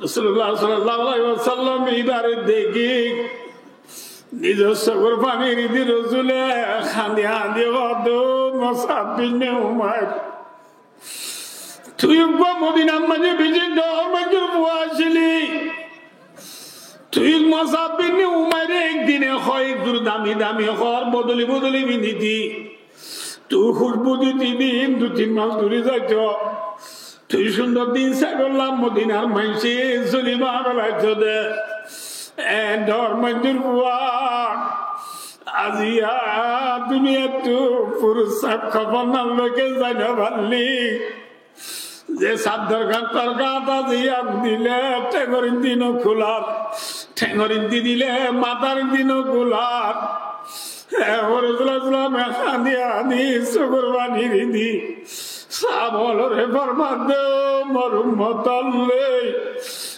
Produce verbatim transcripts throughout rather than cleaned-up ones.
Rosulullah sallallahu alaihi wasallam ibáre dekí nizor sókor faní ridi Rosule hañdi hañdi hoódde, Musab bin Umair, tui uggwá Modinar maze beci dhoóñr maincór fua accíli. Tui Musab bin Umaire ek dine hoó, ek dur dami dami hoór bodoli bodoli findíti. Tui húcbu diti din dui tin mas duri zaito. Tui cúndor din saibolla Modinar maincé zolima felaito de. E dhoóñr maincór fua aijja duniyaittú fursat kofon loi zai no faillé, ze saddor gán tor gáñt aijja dile thengor indi no kular, thengor indi dile matar indi no kular. E Rosulullah sallallahu alaihi wasallame hañdi hañdi sókor faní ridi sáhaba ókkolore formadde, mor ummot ókkol,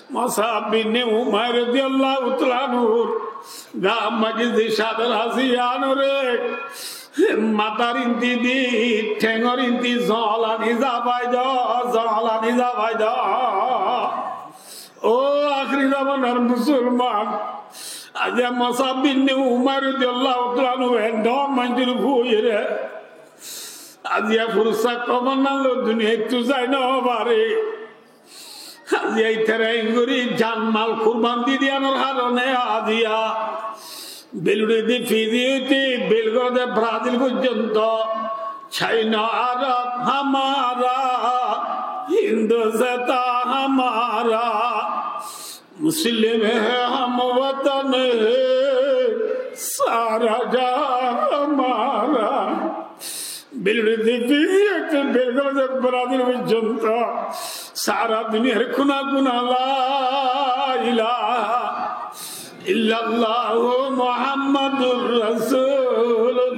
Musab bin Umair radiyallahu taala anhur gáñr maze ze sador asé yíanore matar indi di, thengor indi zolani zafai do, zolani zafai do. Ó ahéri zamanar musolman, aijja Musab bin Umair radiyallahu taala anhu e dhoóñr maincór fuaire aijja fursat kofon loi duniyaittú zai no fare. Aijja ítara engorí janmal kurban di diyanor harone aijja Beludi di Fiji óite Belgore de Brazil foijjonto, China, Arab hamara, Hindustán hamara, Muslim hai hum watan hai, sara jahan hamara. Beludi di Fiji óite Belgore de Brazil foijjonto sára duniyar kúna kúna la ilaha illallah Muhammadur Rasulullah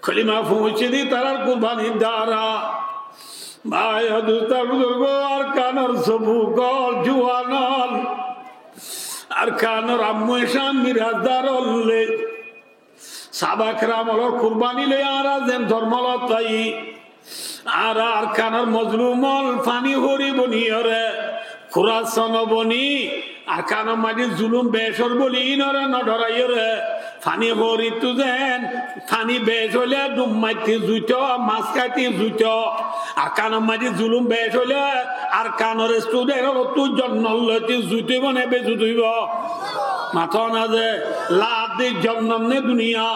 kolima foóñsedi tarár kurbanir duara. Bái ó dustó buzurgó, Arkanor sobuk ókkol, juwan ókkol, Arkanor ammuye cámmi razdar ókkol, sáhaba keram ókkolor kurbani loi añára zen dormo loi táiyi, añára Arkanor mozlum ókkol faní hori boniyóre, kurason boniyóre, Arkanor maze zulum bec ór buli ínore no dhoraiyoré, faní horittú zen faní bec óile dhum maitté zuito, mas háite zuito. Arkanor maze zulum bec óile Arkanor student ókkolottú jonnot loite zuito né bezuito óibo? Mató na ze, laat di jonnot né duniya?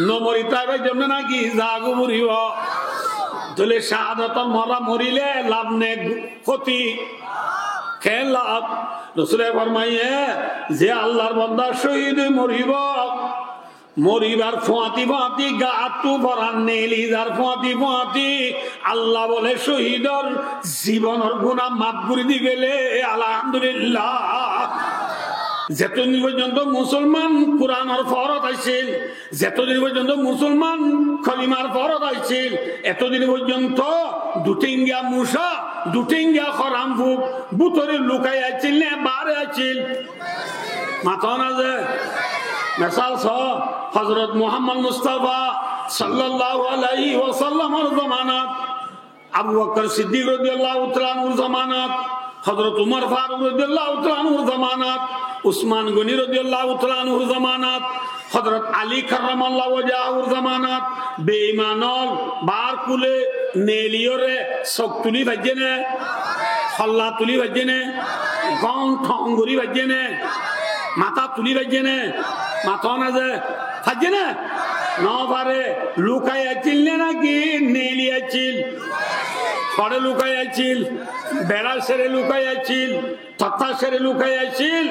No mori táiba zomne náki zagói foribo? Tóile cahadotor mora morile laf né koti? Ken laf? Rosule formaiye, ze Allar banda cóhid ói moribo, moribar fuañti fuañti gaattú foran neeli zar fuañti fuañti, Allah bole cóhidor zibonor guná maf gorí di fele, alhamdulillah. Zetodin foijjonto musolman Kuranor foórat accíl, zetodin foijjonto musolman kolimar foórat accíl, etodin foijjonto duthengiya muca, duthengiya horam fuk bútore lukai accíl né baáre accíl? Mató na ze. Mesal só, Hozrot Muhammod Mustafa sallallahu alaihi wasallamor zomanat, Abu Bakkar Siddik rodiyallahu taala anhur zomanat, Hozrot Umar Faruk rodiyallahu taala anhur zomanat, Usman Goni rodiyallahu taala anhur zomanat, Hozrot Ali karramallahu wajhahur zomanat, beiman ókkol baár kúle neeliyóre sók tulí faijjé né? Holla tulí faijjé né? Gom thong gorí faijjé né? Matá tulí faijjé né? Mató na ze. Faijjé né? No fare. Lukai accíl né náki neeli accíl? Hoçé lukai accíl? Beçá sere lukai accíl, tottá sere lukai accíl.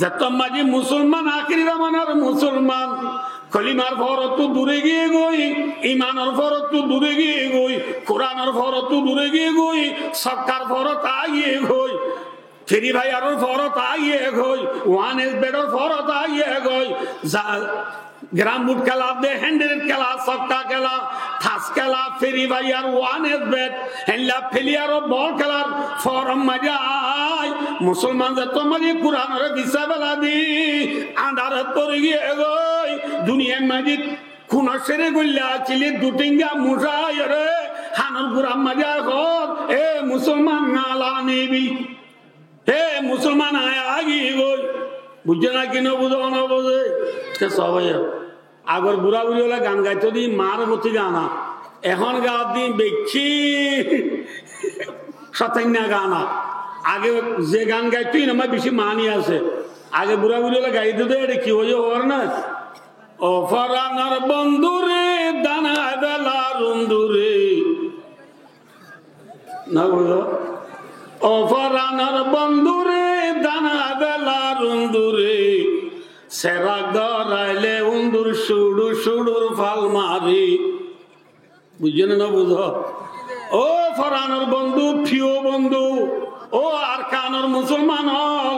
Zetó mazi musolman, ahéri zamanar musolman, kolimar foórottú dure giyé goi, imanor foórottú dure giyé goi, Kuranor foórottú dure giyé goi, sokkar foórat aáiye goi, Free Fire or foórat aáiye goi, One X Bet or foórat aáiye goi, za-, Carom board kéla de, hundred kéla, sokka kéla, tas kéla, Free Fire, One X Bet, héndilla player or bol kélar foórat maze aái, musolman zetó mazi Kuranore fisá félai di, andhárat fori giyé goi, duniyar mazi kuno sere goilla accíl, duthengiya muca óiyore, Hanor gura mazé hoór, "E musolman, nala nibi. E musolman, aññí aigiyí goi." Buijjó né ki no buzó, no buzó? Ke sóbaiya. Agor bura buri ókkole gan gaitó de maár foti gana. Ehón gaár de beikki cótainna gana. Age ze gan gaitó, inor mazé beci maáni asé. Age bura buri ókkole gaitó de, ére ki hoiyé hoór né? "Ó foranor bondure, dan háibelar undure." No buzó? "Ó foranor bondure, dan háibelar undure. Serak dóraile undur cuçur cuçur fal mare." Buijjó né no buzó? Ó foranor bondú, fiyó bondú, ó Arkanor musolman ókkol,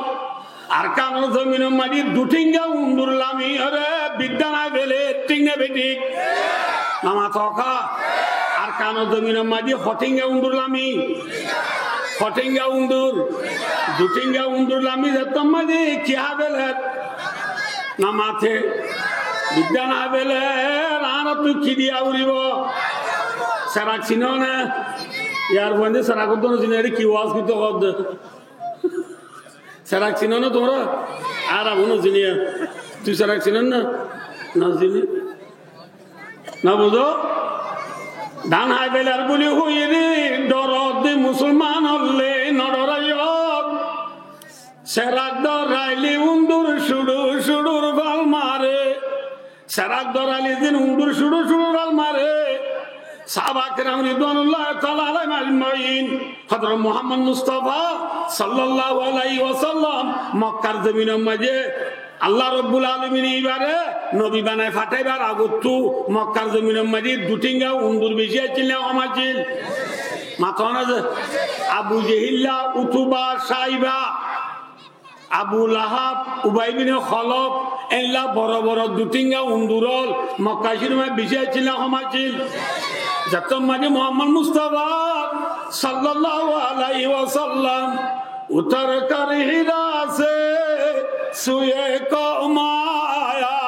Arkanor zominor mazé duthinga undur lami ore biddán háibele, thík né bethík? No mato hoó. Arkanor zominor mazé hothinga undur lami, hothinga undur, duthinga undur lami zettót mazé ki háibele? No mate. Biddán háibele, añárattú ki diya foribo? Serak sinó né? Yar fuain de serak uddúa no sine, ére ki waz goittó hoódde? Serak sinó né tuáñra? Ar añára no sini. Tui serak sinós né? No sini. No buzó? Dan háibelar buli hoiyé de, dóro de musolman ókkole, no dóraiyó. Serak dóraile undur cuçur cuçur fal mare. Serak dóraile zin undur cuçur cuçur fal mare. Sáhaba keram ridwanullahi taala alaihim ajmain, Hozrot Muhammod Mustafa sallallahu alaihi wasallam Mokkar zominor mazé Allah Robbul Alamine ibáre nobi banai fatháibar agottú Mokkar zominor mazé duthinga undur beci accíl né hom accíl? Mato na ze? Abu Jehilla, Utuba, Saiba, Abu Lahab, Ubay bin Khalaf, eilla boro boro duthinga undur ókkol Mokka Córif mazé beci accíl né hom accíl? Zettót mazé Muhammod Mustafa sallallahu alaihi wasallam utar kar Hira se suye kom aya,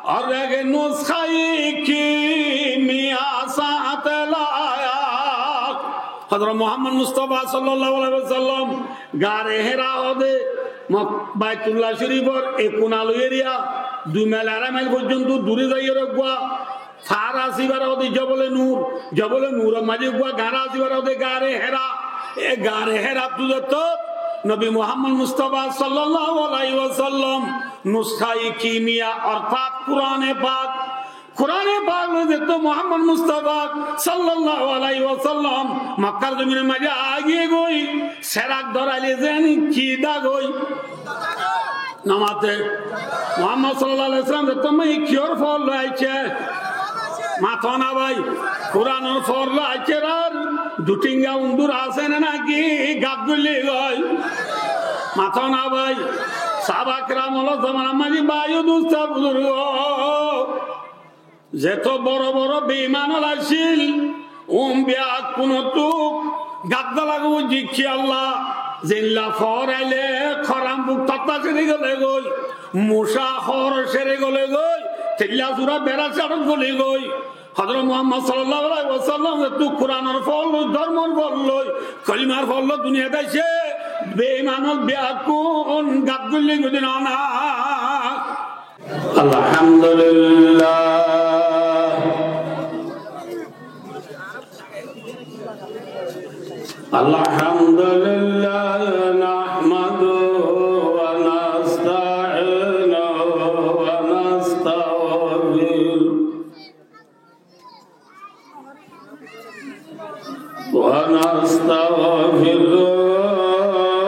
aur ek nuskha-i kimya saath laya. Hozrot Muhammod Mustafa sallallahu alaihi wasallam Gare Hera óde, Mok-, Baitullah Córifor ek kuna loi eriya, dui mail arai mail foijjonto dure zaiyóre uggwá far asé, ibáre óde Jobole Nur, Jobole Nuror mazé uggwá gar asé, ibáre óde Gare Hera. E Gare Herattú zettót Nobi Muhammod Mustafa sallallahu alaihi wasallam nuskha-i kimiya ortát Kurane Pak Kurane Pak loi zettót Muhammod Mustafa sallallahu alaihi wasallam Mokkar zominor mazé aigiyé goi, serak dóraile zin ki dá goi? No mate. Muhammod sallallahu alaihi wasallam zettót mazé kiyór fol loi aiccé? Mato na bái. Kuranor fol loi aiccé ar duthinga undur asé né náki gat goillé goi? Mato na bái. Sáhaba keram ókkol zomanar mazé bái o dustó buzurgo, zeto boro boro beiman ókkol accíl, um beggúnottú gat gola goi, zikki Allah, zeilla foraile koram buk totta seri gole goi, musa hor seri gole goi, tilla sura bera sarot gole goi. Hozrot Muhammod sallallahu alaihi wasallam zettót Kuranor fol loi, dormor fol loi, kolimar fol loi duniyat aiccé, beiman ókkol beggún gat goillé goi de no na. الحمد لله. الحمد لله نحمده ونستعينه ونستغفره. ونستغفره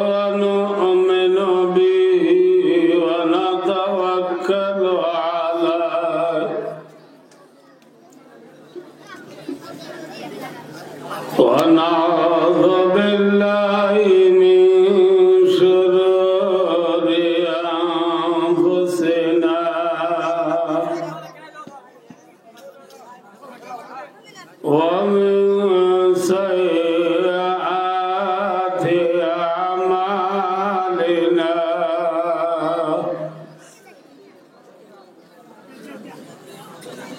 ونؤمن به ونتوكل عليه. ونعوذ بالله من شرور أنفسنا ومن سيئات أعمالنا.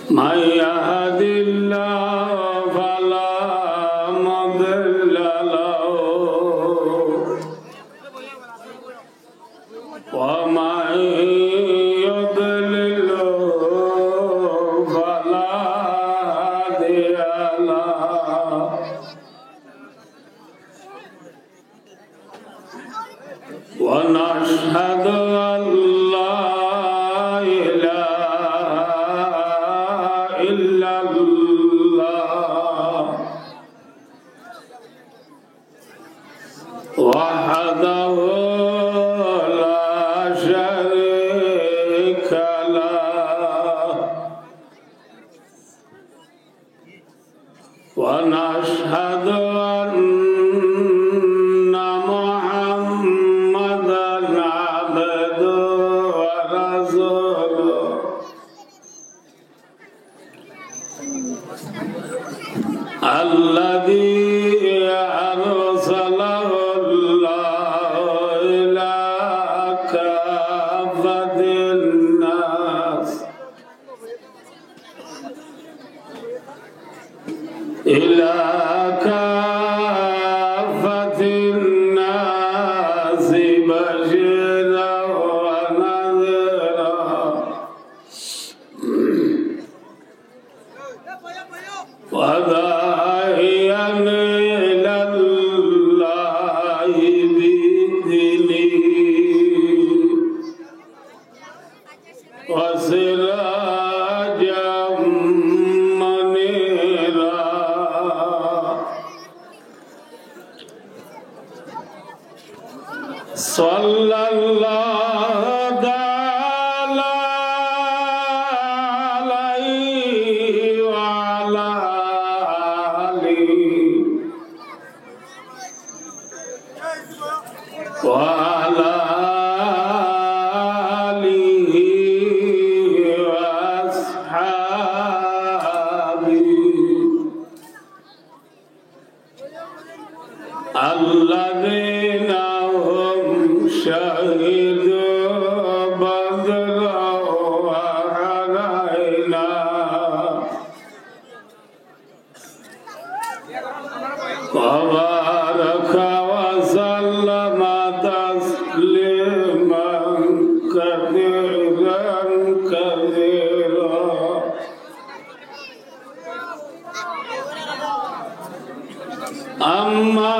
من يهد الله فلا ونشهد أن لا إله إلا الله وحده لا شريك له، ونشهد أن محمدا عبده ورسوله، الذي أرسله الله إلى كافة الناس، إلى كافة الناس بشيرا ونذيرا، وداعيا إلى الله بإذنه، وسراجا منيرا. صلى الله تعالى عليه وعلى آله وعلى آله وأصحابه الذين هم شهدوا بدرا وحنينا وبارك وسلم تسليما كثيرا كثيرا. أما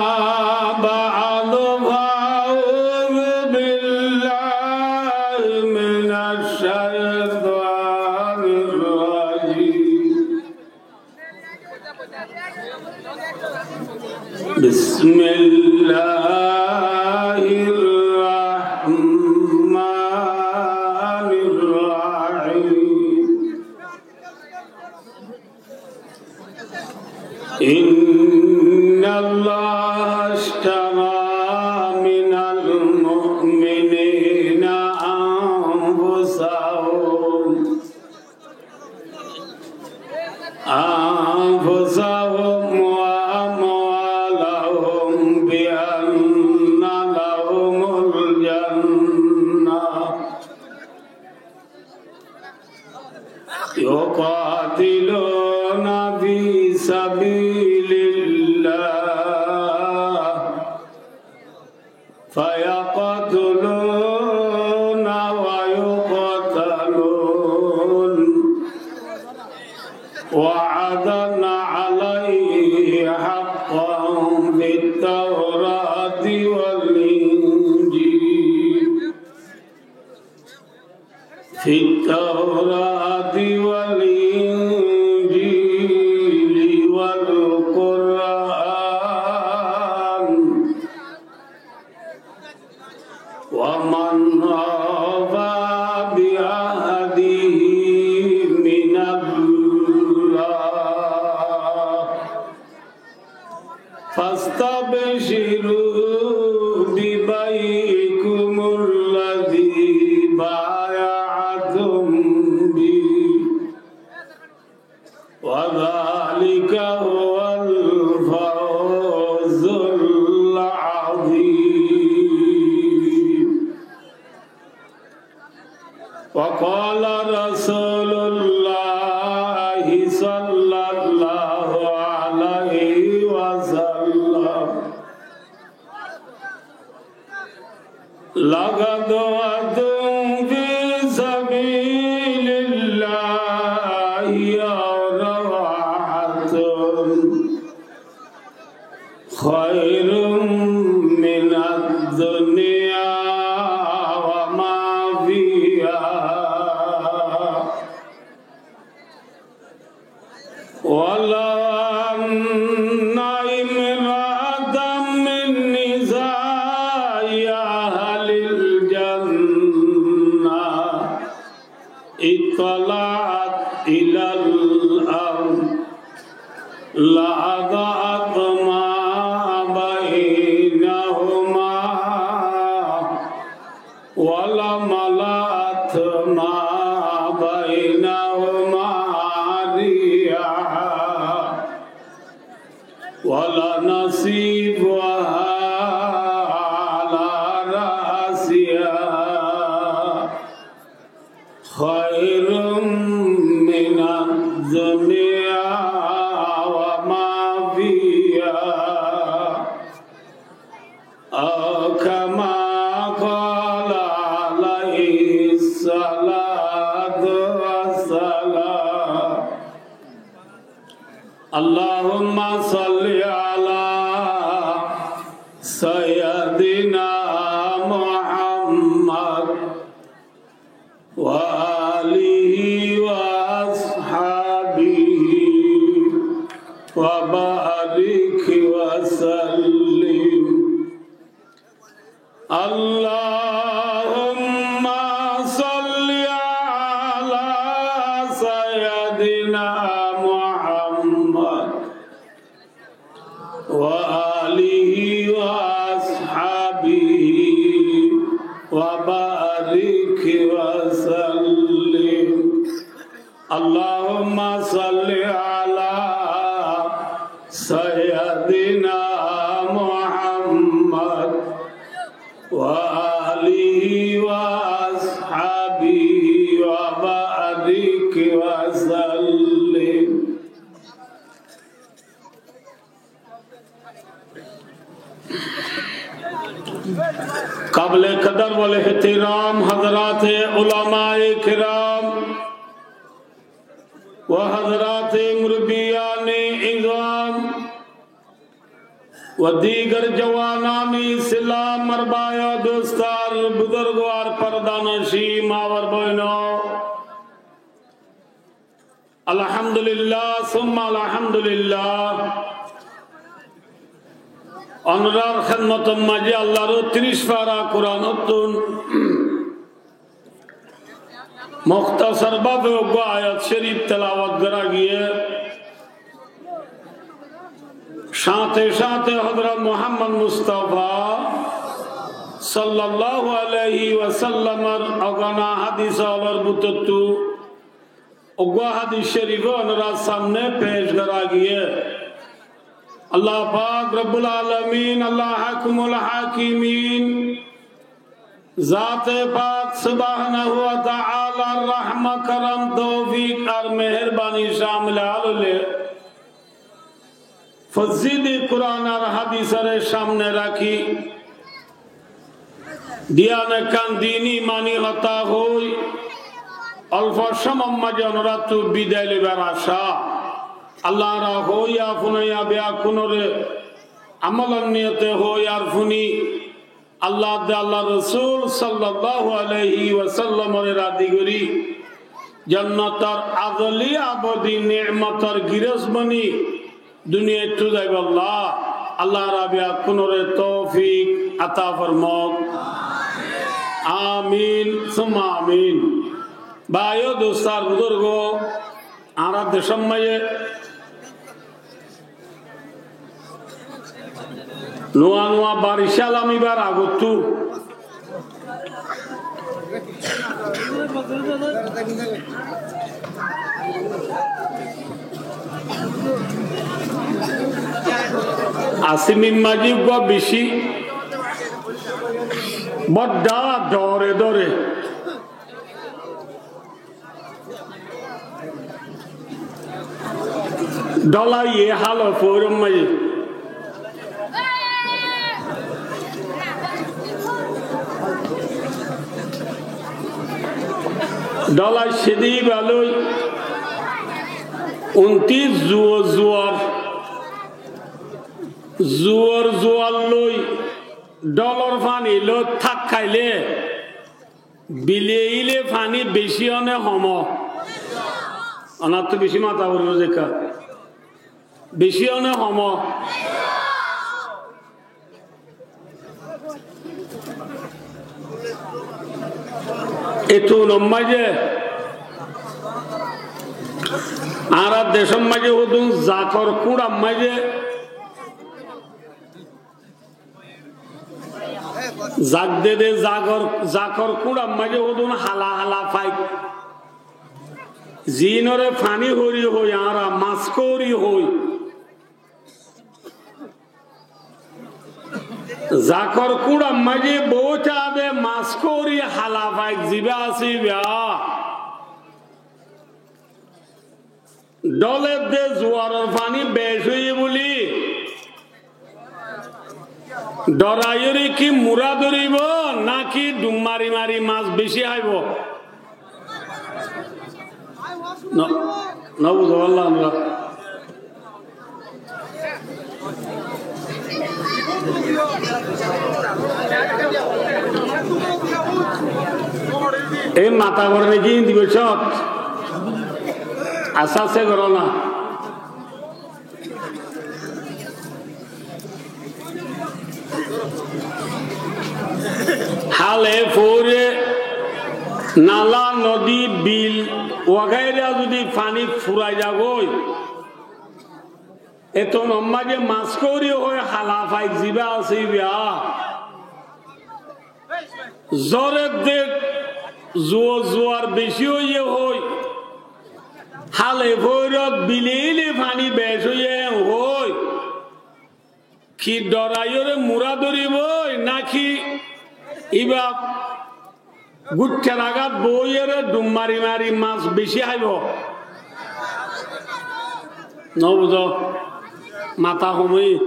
بعد، فأعوذ بالله من الشيطان الرجيم. بسم الله الرحمن الرحيم. إن الله اشترى من المؤمنين أنفسهم أنفسهم وأموالهم بأن لهم الجنة يقاتلون في سبيل الله فيقتلون ويقتلون وعدا عليه حقا في التوراة والإنجيل في التوراة والإنجيل والقرآن ومن أوفى بعهده من الله فاستبشروا ببيعكم الذي بايعتم به وذلك هو الفوز العظيم. وقال رسول الله صلى الله عليه وسلم: لغدوة في سبيل الله أو روعة خير من الدنيا سيدنا محمد وآله وأصحابه وبارك وسلم. اللهم صل على سيدنا محمد وآله وأصحابه وبارك وسلم. اللهم صل على سيدنا محمد وآله وأصحابه وبارك وسلم. قابل قدر والاحترام حضرات علماء کرام و حضرات مربیان عظام و دیگر جوانان اسلام، مر بھایو، دوستار، بزرگوار، پردانشین ماور بوینو، الحمدللہ ثم الحمدللہ۔ Ónorar hédmotor maze Allar tiric fara Kuranottu muktasar bábe uggwá ayat córif telawot gorá giyé. Cáñte cáñte Hozrot Muhammod Mustafa sallallahu alaihi wasallamor ogana hádis ólor bútottu uggwá hádis córif ónorar samne pec gorá giyé. Allah pak Rabbul Alamin, Allah Hákamul Hákimin, Zate pak Subhanahu wa Ta'alar rahma, karam, toufik ar meherbani cámil óile fozile Kuran ar hádisore cámne rakí, diyan ekkán dini imani hotá hoi, olfo cómor maze ónorattu bidai loibar acá. Allar hoiya funaiya beggúnore amolor niyote hoi ar funi, Allah de Allar Rosul sallallahu alaihi wasallamore razi gorí, jonnotor azoli abodi nemotor girós boni duniyaittú zaibolla Allah rabbi beggúnore toufik ata formok. Amin, summa amin. Báiyo, dustó ar buzurgó, añárar decór maze nuwa nuwa baric alamibar agottú Asimir maze uggwá bicí bodda dore dore dóla iye hálot foóirom maze. Dóla cedi íba loi untís zuwar zuwar, zuwar zuwar loi dólor fani loi tákkaile bileile fani bicí ó ne hom? Onattú bicí mata foribó zeká. Bicí ó ne hom? Etún maze añárar decór maze hodún zakor kúñçar maze zak de de zakor, zakor kúñçar maze hodún hala hala faik. Ziínore fani hóri hoi, añára mas kóri hoi. Zakor kúñçar maze bout ade mas kóri hala faik zibá asé íba. Dóler de zuwaror fani bec óiye buli dhoraiyóre ki mura dhoribo náki dhum mari mari mas bicí háibo? No, no buzó Allah, Allah. Ei mata goré naki indi boicót? Asté asté goró na. Hále foóire nala, nodi, bil wagaira zodi faní furai zagói, ettór maze mas kóri hoi hala faik ziba asé íba. Zór edde zuwar zuwar beci óiye hoi, hále foóirot bile íle faní bec óiye hoi, ki dhoraiyóre mura dóriboi naki íba guththar agát boiyóre dhum mari mari mas beci háibo? Nobuzó, mata homi.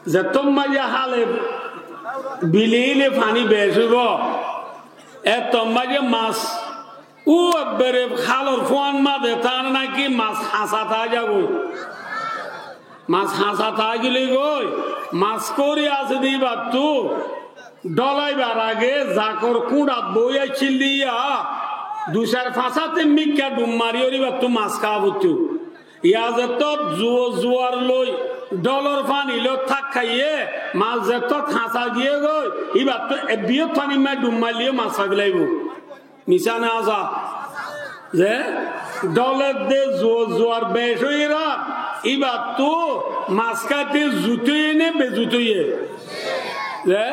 Zettót maze hále bile íle faní bec óibo, ettót maze mas ú ebbere hálor fúan maze tán naki mas hañsa tái zagói. Mas hañsa tái gilé goi, mas kóri asé de íbattú dholaibar age zakor kúñçat boói accíl de yá, dui sair fañsáte mikká dhum mariyóre íbattú mas ká foittó. Yá zettót zuwar zuwar loi dholor faní loi tákkaiyé, mas zettót hañsa giyé goi, íbattú ebbiyót faní maze dhum maillé yó mas fai félaibo. Misá né asá? Ze dhól edde zuwar zuwar bec óiye ra, íbattú mas káite zut óiye né bezut óiye? Ze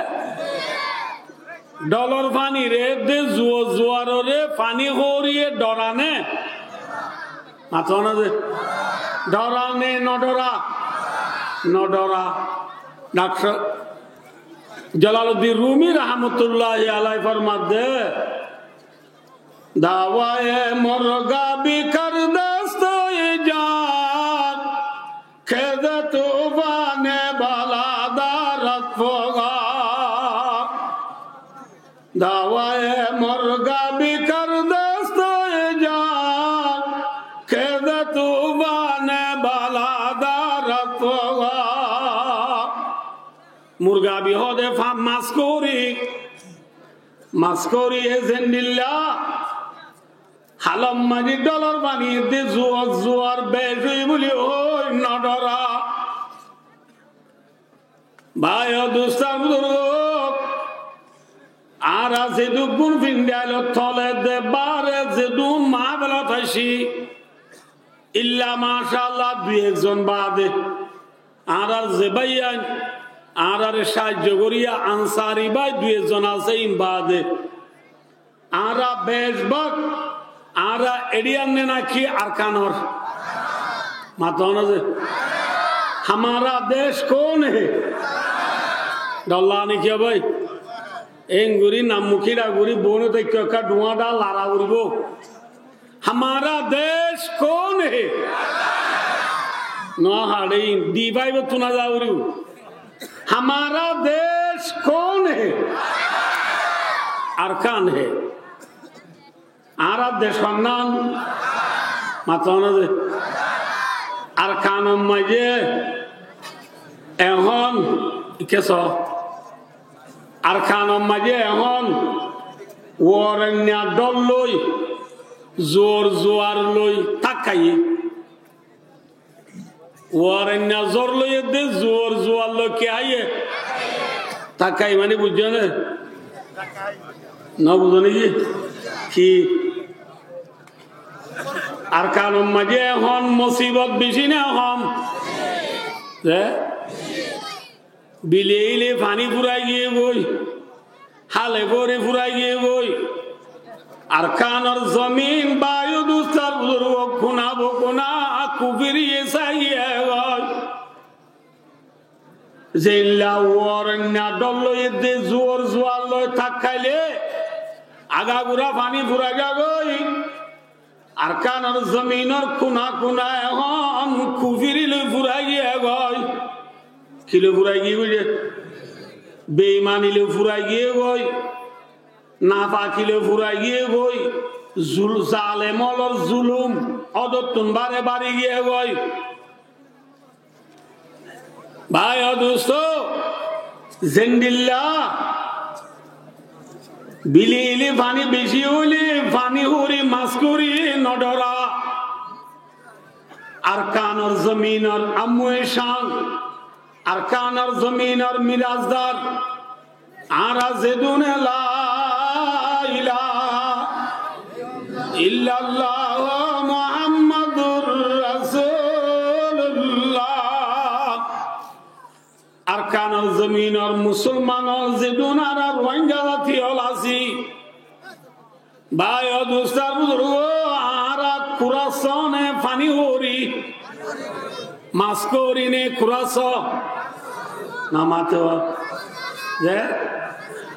dholor faníre edde zuwar zuwaroré faní hóriye dhora né? Mató na ze? Dhora né nodhora? Nodhora. Dhaktor Jalaluddin Rumi rahmatulláhi alaihi formadde, دعوای مرغابی کر دست جان، که ز طوفان بالا دارد فغان. دعوای مرغابی کر دست جان، که ز طوفان بالا دارد فغان. Murgabi hoóde fa-, mas kóri, mas kóri e zendilla, hálor maze dholor faní edde zuwar zuwar bec óiye buli hoi nodhora. Bái o dustó buzurg, añára zedún pindalor tole de baáre zedún maáfelot aiccí, illa macállah dui ekzon baade, añárar ze báiyain añárare saáijjo goríya ansari bái dui ekzon asé, ín baade añára bec bák, añára eçíyan né náki Arkanor? Mató na ze? ہمارا دیش کون ہے؟ Dholla né kiyá bái? Engorí nam mukíra gorí boóne táikko ekká dhuáñdha lara goríbou. ہمارا دیش کون ہے؟ No haçé ín, di báibottú no za goríbou. ہمارا دیش کون ہے؟ ارکان ہے. Añárar dec honnán? Mató na ze? Arkanor maze ehón, ikká só. Arkanor maze ehón uorenna dhól loi, zuor zuar loi tákkaiyé. Uorenna zór loi edde zuor zuar loi ki háiye? Tákkaiyé mani buijjó né? No buzó né ki? Ki? Arkanor maze ehón musibot beci né hom? Ze? Bile íle faní furai giyé goi, hále fore furai giyé goi. Arkanor zomin bái o dustó buzurg, kuna bo kuna kufiri sáiye goi. Zeilla uorenna dhól loi edde zuor zuar loi tákkaile agagura faní furai za goi. Arkanor zominor kuna kuna ehón kufiri loi furai giyé goi. Ki loi furai giyé goi? Beimani loi furai giyé goi. Nafaki loi furai giyé goi. Zul-, zalem ólor zulum ódottún bare bari giyé goi. Bái o dustó, Zendilla bilili faní beci óile faní hori mas gorí nodhora. Arkanor zominor ammuye can, Arkanor zominor mirasdar, añára zedúne la ilaha illallah Muhammadur Rasulullah. Arkanor zominor musolmanor zedún añára Ruáingga zati ól así, bái o dustó buzurgó, añára kurasóne faní hori, mas gorí né kurasó? Nomato. Ze?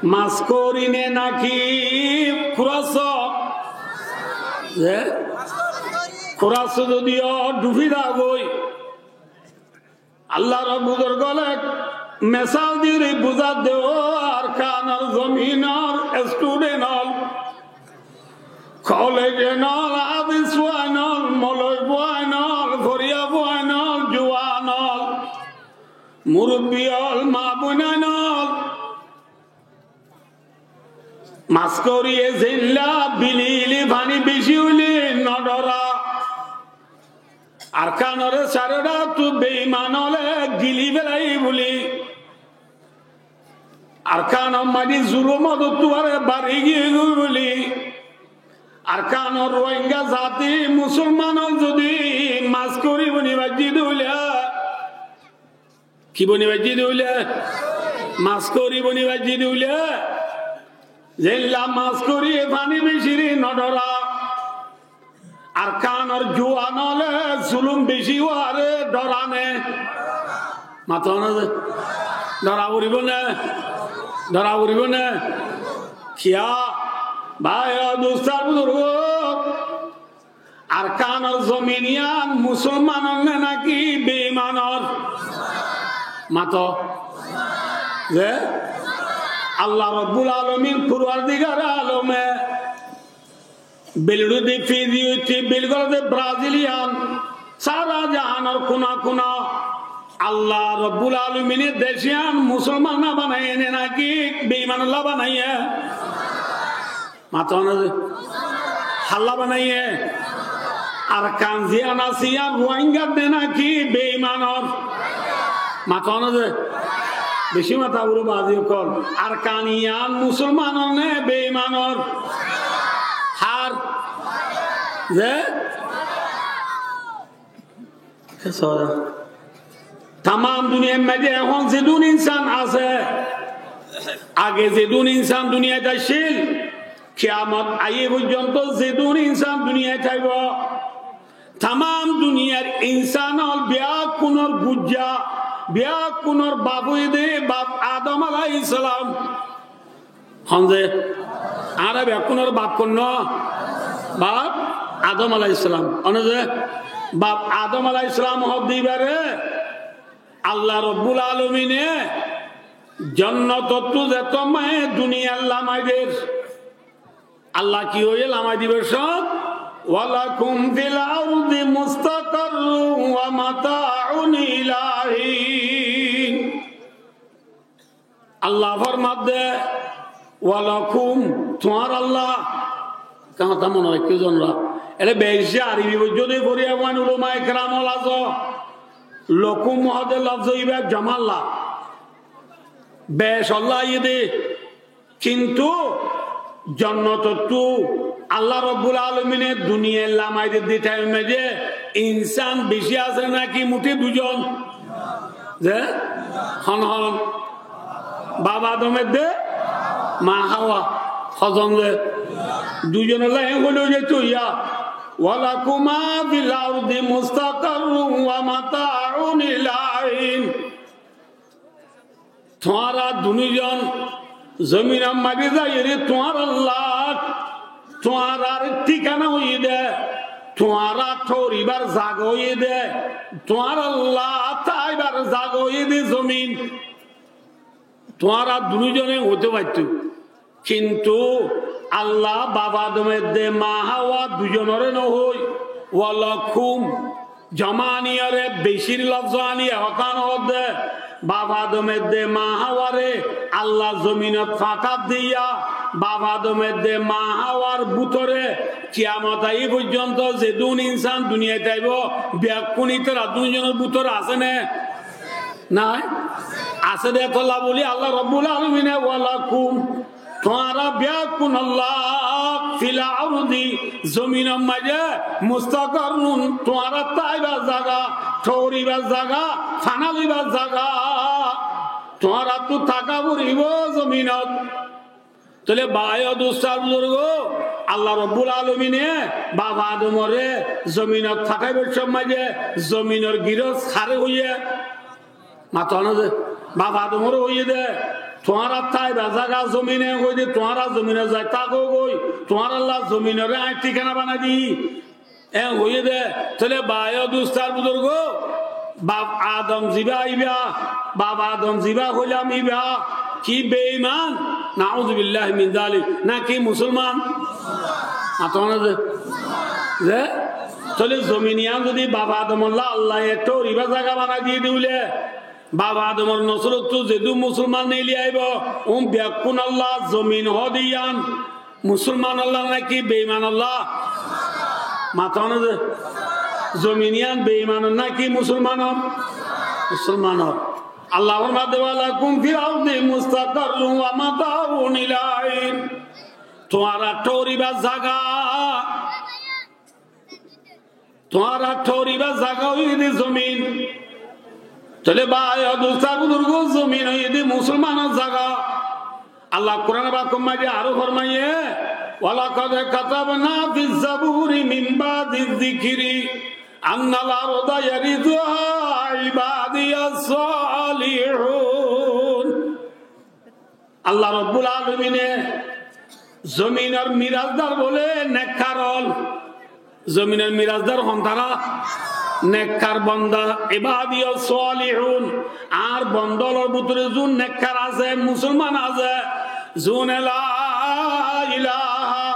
Mas gorí né náki kurasó? Ze? Kurasó zodi ó dhufi zagói. Allar buzurgóle mesal diyóre buzá de, ó Arkanor zominor student ól, college ól, hafez fuain ól, moloi fuain ól, foriya fuain ól, juwan ól, murubbi ól, ma boinain ól. Mas goríye zeilla bilili faní beci óile nodhora. Arkanore sairó dháktu beiman óle gili félaiye buli. Arkanor maze zulum óttu aró bari giyé goi buli. Arkanor Ruáingga zati musolman ól zodi mas gorí boni baijjé de óile, ki boni baijjé de óile? Mas gorí boni baijjé de óile. Zeilla mas goríye faní beci ri nodhora. Arkanor juwan óle zulum beci óre dhora né? Mato na ze? Dhora foribó né? Dhora foribó né? Kiyá? Bái o dustó buzurgó, Arkanor zomin yián musolmanor né náki beimanor? Mato. Ze? Allah Rabbul Alamin, Forwardigare Alome belirudi Fiji óite bel goré de Brazil yián, sára jahanor kuna kuna Allah Rabbul Alamine dec yián musolmanolla banaiye né náki beimanolla banaiye? Mato na ze? Hálla banaiye? Arkan ziyán asé yián Ruáinggar né náki beimanor? Mato na ze? Beci mata buro bazi ókkol. Arkan yián musolmanor né beimanor? Hár? Ze? Tamam duniyar maze ehón zedún insan asé, age zedún insan duniyait aiccíl, kiyamot aiyé foijjonto zedún insan duniyait táibo, tamam duniyar insan ól beggúnor gujja, beggúnor baf óiye de baf Adom alaihissalam. Hon ze? Añára beggúnor baf hon? Baf Adom alaihissalam. Hon ze? Baf Adom alaihissalam hoó de ibáre Allah Rabbul Alamine jonnotottú zeto maze duniyat lamai der. Allah ki hoiye lamai dibar cómot? ولكم في الأرض مستقر ومتاع إلى حين. Allah formadde, "Walakum", tuáñralla. Ekkán hotá mone raikkó zonra. Ere beci Arobi foijjó de foriya fuain ulamaye keram ól asó. Lakum hoó de lofzo ibá jamalla. Bec olla aiyé de. Kintu jonnotottú Allah Rabbul Alamine duniyai lamai de di thaim maze insan beci asé náki muthé duizon? Ze? Hon hon? Baf Adom edde ma Hawa. Hozon ze? Duizonolla en hoile ói zaito ya. ولكما في الأرض مستقر ومتاع إلى حين. Tuáñra dunúzon zominor maze zaiyóre tuáñralla tuáñrar thíkana óiye de, tuáñra thóribar zaga óiye de, tuáñralla táibar zaga óiye de zomin. Tuáñra dunúzone hoitó faitto. Kintu Allah baf Adom edde ma Hawa duizonoré no hoi, "Walakum", Zomaniyóre becír lofzó aní e hotá no hoódde, baf Adom edde ma Háwaré Allah zominot fañthádde yá, baf Adom edde ma Háwar bútore kiyamot aiyé foijjonto zedún insán duniyait aibó, bekkún ítara duizonor bútore asé né? Nái? Asé dé tolla bóli Allah Robbul Alamine, "Walakum", tuáñra bekkúnolla, "fil ardi", zominor maze, "mustaqarrun", tuáñra táibar zaga, thóribar zaga, fana loibar zaga, tuáñrattu táka foribó zominot. Tóile bái o dustó ar buzurgó, Allah Robbul Alamine baf Adomoré zominot fatáibar somot maze zominor girós haré hoiyé? Mató na ze? Baf Adomoré hoiyé dé, tuáñra táibar zaga zomine hoiyé dé, tuáñra zominot zai tákogói, tuáñralla zominoré añí thíkana banai di. En hoiyé dé, tóile bái o dustó ar buzurgó, baf Adom zibá íba, baf Adom zibá hoilam íba, ki beiman, nauzubillahi min zalik, náki musolman? Mató na ze? Ze? Tóile zomin yián zodi baf Adomolla Allaye thóribar zaga banai diyé dé óile, baf Adomor nosolottu zedún musolman neeli aibó, un bekkúnolla zomin hoó dé yián, musolmanolla náki beimanolla? Mató na ze? Zomin yián beimanor náki musolmanor? Musolmanor. Allah formadde, "Walakum fil ardi mustaqarrun wa mata'un ila hin." Tuáñra thóribar zaga, tuáñra thóribar zaga óiye dé zomin. Tóile bái o dustó ar buzurgó, zomin óiye dé musolmanor zaga. Allah Kuran Pakor maze aró formaiyé, "Walaqad katabna fiz zaburi min ba'diz zikri annal arda yarithuha ibadiyas salihun." Allah Robbul Alamine zominor mirasdar bóle nekkar ól. Zominor mirasdar hon tará? Nekkar bonda, ibadiyas salihun. Añár bonda ólor bútore zun nekkar asé, musolman asé, zune la ilaha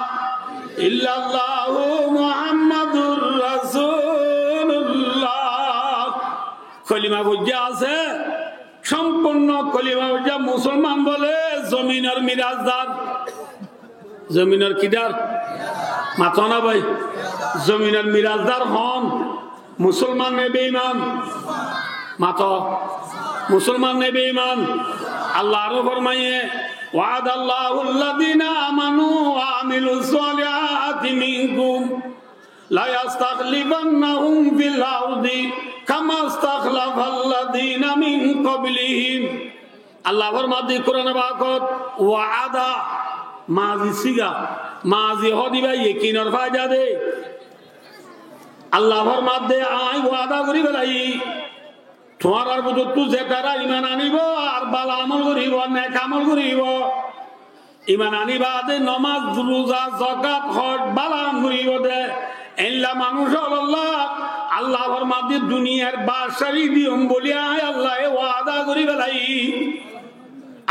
illallahu Muhammadur Rasulullah kolima foijjé asé, sompurno kolima foijjé musolman bóle zominor mirasdar. Zominor kidar? Mató na bái? Zominor mirasdar hon? Musolman né beiman? Mató. Musolman né beiman? Allah aró formaiyé, "Wa'adallahu alladhina amanu wa amilus salihati minkum la yastakhlifannahum fil ardi kama stakhlafal ladhina min qablihim." Allah formadde Kuran Pakot, wa'ada, mazi siga, mazi hoó dé íba yekinor faida dé. Allah formadde, añí wada gorí félaiyi, tuáñrar bútottu zetará iman anibó ar bála amol goríbo, nek amol goríbo, iman aní baade nomaz, ruza, zakat, hoj, bála ham goríbo dé, eilla manúic ókkololla Allah formadde duniyar baccaí diyum bóli añí Allaye wada gorí félaiyi.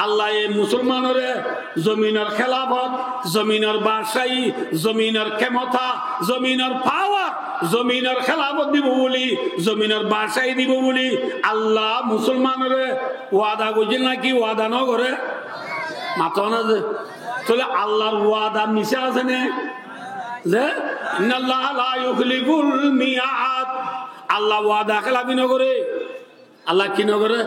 Allaye musolmanoré zominor kélafot, zominor baccaí, zominor kemota, zominor pawar, zominor kélafot dibou bóli, zominor baccaí dibou bóli Allah musolmanoré wada goijjé náki wada nogoré? Mató na ze? Tóile Allar wada misá asé né? Ze, "Innallaha la yukhliful mi'ad." Allah wada kélafi nogoré. Allah ki nogoré?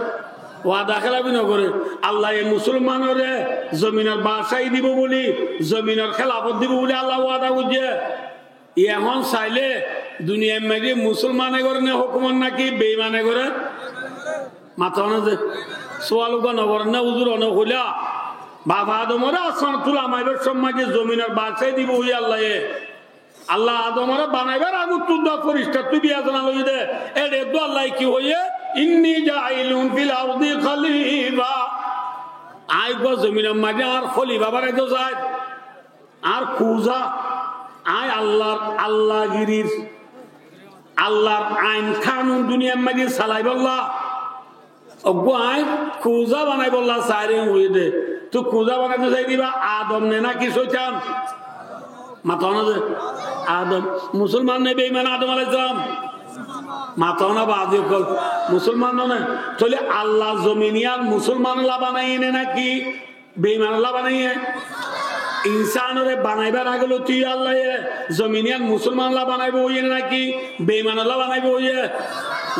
Wada kélafi nogoré. Allaye musolmanoré zominor baccaí dibou bóli, zominor kélafot dibou bóli Allah wada goijjé. Ehón sailé duniyar maze musolmane goré né hókumot náki beimane goré? Mató na ze? Sual uggwá nogorér né, uzur one hoilá? Baf Adomoré asmanottú lamaibar somot maze zominor baccaí dibou hoiyé Allaye. Allah Adomoré banaibar agottu dé firistattú biya zana loiyé dé. Eçé dé Allaye ki hoiyé? "Inni ja'ilun fil ardi khalifa." Añí uggwá zominor maze añár khalifa banaito sai. Añár kuza, añí Allar, Allagirir, Allar ain kanun duniyar maze salaibolla, uggwá añí kuza banaibolla sairé hoiyé dé. Tui kuza banaito sairé íba Adom né náki cóitan? Mató na ze? Adom. Musolman né beiman Adom alaihissalam? Mato na baázi ókkol, musolman no né? Tóile Allah zomin iyan musolman olla banaiyé né náki beiman olla banaiyé? Insánore banaibar age lóti Allaye zomin iyan musolman olla banaibo hoiyé né náki beiman olla banaibo hoiyé?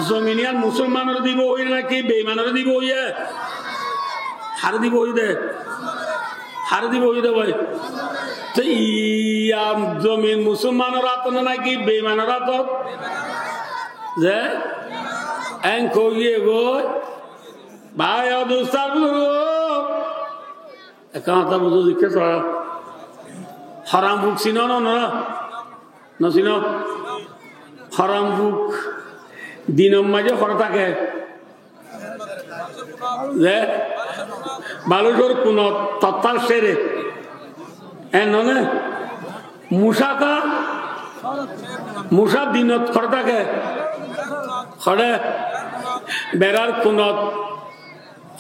Zomin iyan musolmanore dibo hoiyé né náki beimanore dibo hoiyé? Hare dibo hoiyé de? Hare dibo hoiyé de bái? Te iyan zomin musolmanor átot né náki beimanor átot? Ze? Eén hoiyé goi. Bái, o dustó, buzurgo. Ekkán hotá buzó, zikká sara. Horam fuk sino né onora? No sino? Horam fuk dinor maze hore táke. Ze? Balucor kunot, tottar sere. E no né? Musa ka? Musa dinot hore táke. Hore? Berar kunot.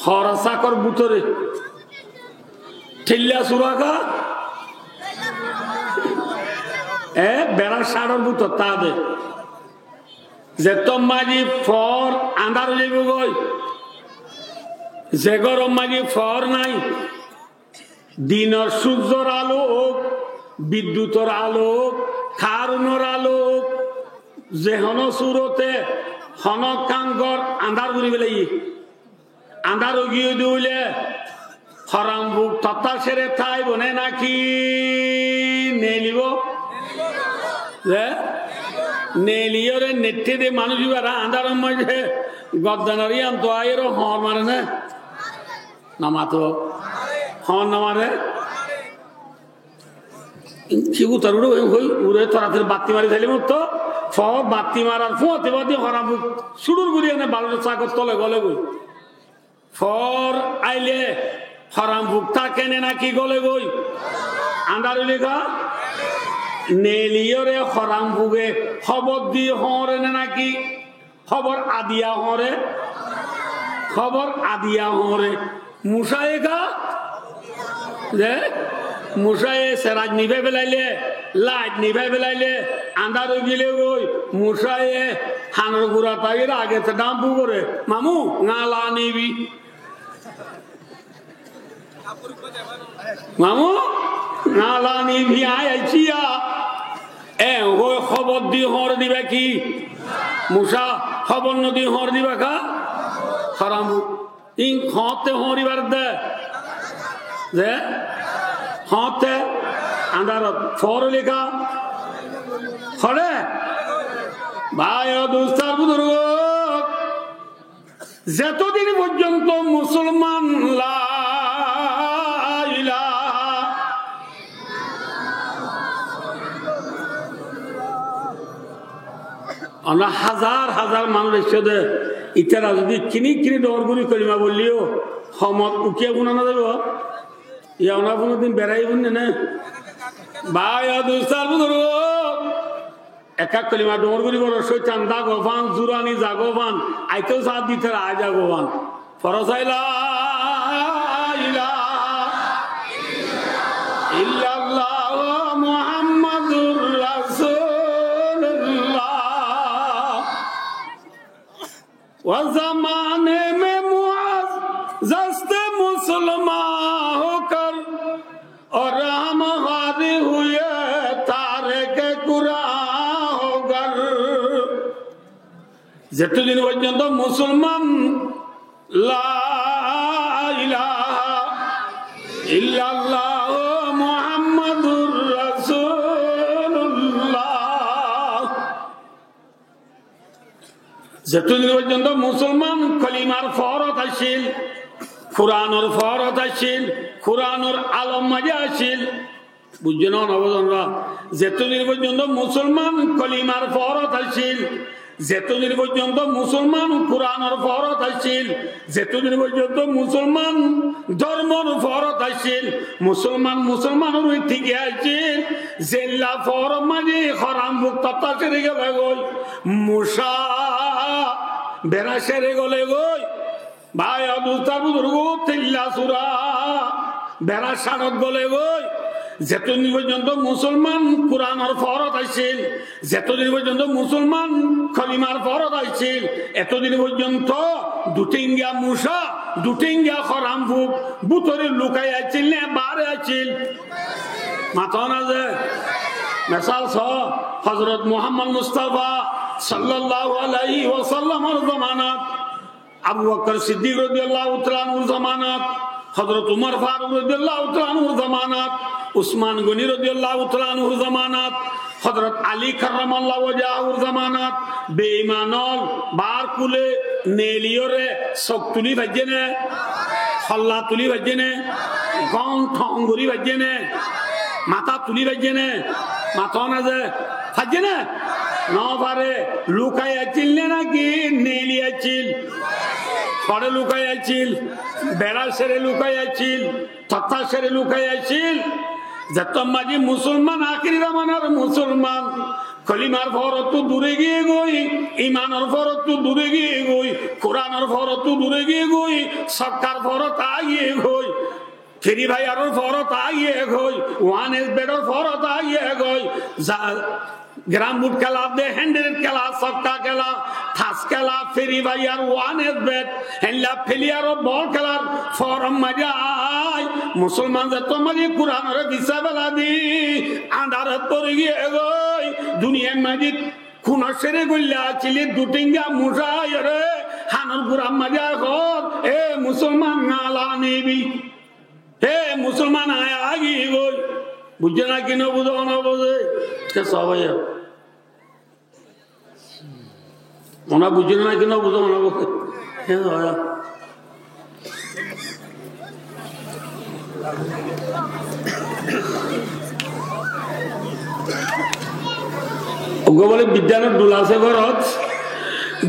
Hor sákor bútore. Thilla sura ka? E, berar sáñçor bútor táde. Zettót maze foór andár ói zaibo goi. Ze górot maze foór nai. Dinor súrzor alo ók, biddutor alo ók, karunor alo ók, ze honó surote honó ekkán gór andár gorí felaiyé. Andár ói giyé de óile, horam fuk tottar sere táibo né náki neelibo? Ze? Neeliyóre neiththé de manúic ibára andáror maze gordanor iyan to aiyóre hoóñr mare né? No mato. Hoóñr no mare? Ki utar uçé hoi, uçé toratori batti mari sailé motto, fo batti marar fuañti batti horam fuk suçur gori ene balor sákor tole gole goi. Foór aile horam fuk táke né náki gole goi? Andár óile ka? Neeliyóre horam fuke hóbor di hoóñre né náki hóbor adiya hoóñre? Hóbor adiya hoóñre. Musaye ka? Ze? Musaye seraj nibái felaile, lait nibái felaile, andár ói gile goi, Musaye hanor gura táiyore age te dham bu gore, "Mamu, ngala nibi." Mamu, ngala nibi, añí aiccí ya. E, hoi hóbor di hoóñr diba ki? Musa, hóbor no di hoóñr diba ka? Haram. Ín hoóñtte hoóñr ibar de. Ze? Hoóñtte andárot foór óile ka? Hore? Bái, o dustó ar buzurgo. Zetodin foijjonto musolman la ilaha, onora hazar hazar manúic aiccé de, ítara zodi kini kini dhoóñr gorí kolima bolleyó, homot ukiya fúna no zaibo? Ya onora fúnodin berai fúnne né? Bái, o dustó ar buzurgo, ekká kolima dhoóñr gorí boro cóitan zago fán, zurani zago fán, aitó saá de ítara aái zago fán. Foro sai la ilaha illallah Muhammadur Rasulullah. و زمانے میں معزز تھے مسلمان ہو کر، اور ہم خواری ہوئے تارک قرآن ہو کر۔ Zetodin foijjonto musolman la ilaha illallah Muhammadur Rasulullah. Zetodin foijjonto musolman kolimar foórot accíl, Kuranor foórot accíl, Kuranor alom maze accíl, buijjó né, no buzón ra? Zetodin foijjonto musolman kolimar foórot accíl, zetodin foijjonto musolman Kuranor foórot accíl, zetodin foijjonto musolman dórmor foórot accíl, musolman musolmanor uore tiki accíl, zeilla foóror maze haram fuk totta seri gele goi, Musa bera seri gele goi, bái, o dustó ar buzurgo, tilla sura bera sarot gele goi, Zetodin foijjonto musolman Kuranor foórot accíl, zetodin foijjonto musolman kolimar foórot accíl, etodin foijjonto dutenga muca, dutenga horam fuk bútore lukai accíl né baáre accíl? Mató na ze. Mesal só, Hozrot Muhammod Mustafa sallallahu alaihi wasallamor zomanat, Abu Bakkar Siddik rodiyallahu taala anhur zomanat, Hozrot Umar Faruk rodiyallahu taala anhur zomanat, Usman Goni rodiyallahu taala anhur zomanat, Hozrot Ali karramallahu wajhahur zomanat, beiman ól baár kúle neeliyóre sók tulí faijjé né? Holla tulí faijjé né? Gom thong gorí faijjé né? Matá tulí faijjé né? Mató na ze. Faijjé né? Nofaré. Lukai accíl né náki neeli accíl? Hoçé lukai accíl? Beçá sere lukai accíl? Tottá sere lukai accíl? Zettót mazi musolman, akéri zomanar musolman, kolimar foórottú dure giyé goi, imanor foórottú dure giyé goi, Kuranor foórottú dure giyé goi, sokkar foórot aáiye goi, Free Fire or foórot aáiye goi, One X Bet or foórot aáiye goi, za, Carom board kéla de, hundred kéla, sokka kéla, tas kéla, Free Fire, One X Bet, héndilla player or bol kélar foórot mazi aái, musolman zettót mazi Kuranore fisá félai di, andárot fori giyé goi, duniyar mazi kuno sere goilla accíl, dutenga muca aiyóre hanor gurár mazi aái hoór, "E musolman, ngala nibi." Hé musolman, aññí aigiyí goi. Buijjó náki no buzó? No buzó. Ké só báiya? Oná buijjó náki no buzó? No buzó. Ké só báiya? Uggúa bóle biddánor dhul asé górot,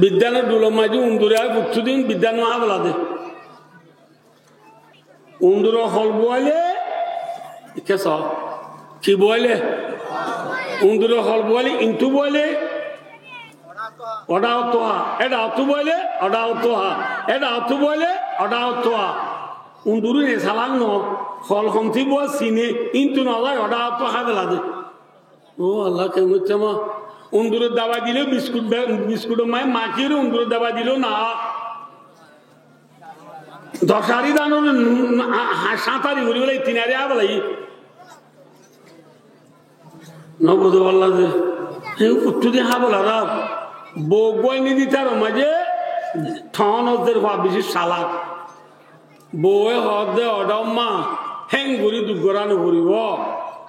biddánor dhulor maze undure aái fottí din biddán no hábela de. Undure hol buáile, ké só? Ki buáile? Undure hol buáile, intú buáile, oçá ottú há, eçá ottú buáile, oçá ottú há, eçá ottú buáile, oçá ottú há. Undure ne salak no, hol hontí buá sine, intú no zai, oçá ottú há fela de. Ó Allah, kemon óitte ma? Undure dabai dile biskut, biskut or maze maki re undure dabai dile na. Doc ari dán ore, ha, sáñt ari gori félai, tin ari há félai. No buzó Allah ze. E fottí din há félai ar. Bou gúaini di tar maze ton ozzer fua beci salak. Bouwe hoó de, "Oçá ma, héng gorí duk gorá no foribó.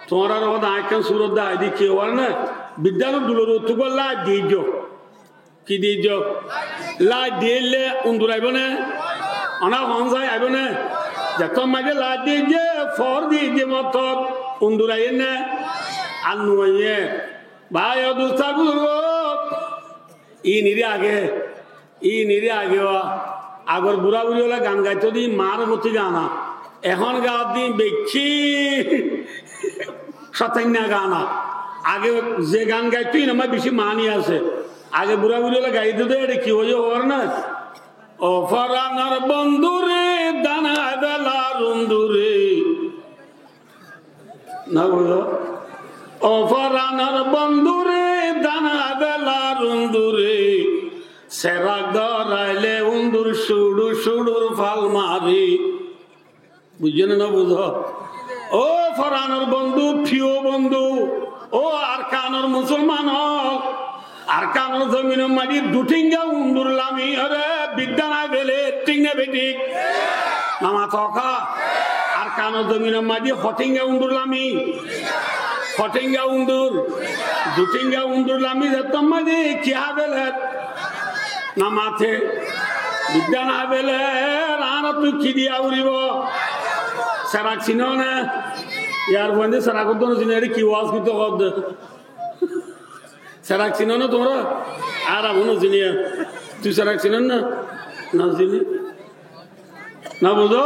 Tuáñrare hoó de añí ekkán surot dahái di, ki hoó né? Biddánor dhulor uore uggúa lait diyó." Ki diyó? Lait diyé le undur aibó né? Oná hoón zai, aibó né? Zettót maze lait diyé, foór diyé, motor undur aiyé né? Ar no aiyé. Bái o dustó buzurgó, inire age, inire age wa. Agor burá buri ókkole gan gaitó de, maar foti gana. Ehón gaá de beci sotainna gana. Age ze gan gaitó, inor maze beci maáni asé. Age burá buri ókkole gaitó de, ére ki hoiyé hoór né? O foranor bondure, dán hái felar undure. No buzó? O foranor bondure, dán hái felar undure. Serak dóraile undur cuçur cuçur fal mare. Buijjó né no buzó? Ó foranor bondú, fiyó bondú, ó Arkanor musolman ókkol, Arkanor zominor maze du thénga undur lami ore biddán hái féle, thík né bethík? No mató ká. Arkanor zominor maze ho thénga undur lami? Ho thénga undur? Du thénga undur lami zettót maze ki hái féler? No mate. Biddán hái féler, añárattú ki diya foribó? Serak sinó né? Yar fuain de serak uddúa no sine, ére ki waz goittó hoó de. Serak sinó né tuáñra? Ar añí no sini. Tui serak sinós né? No sini. No buzó?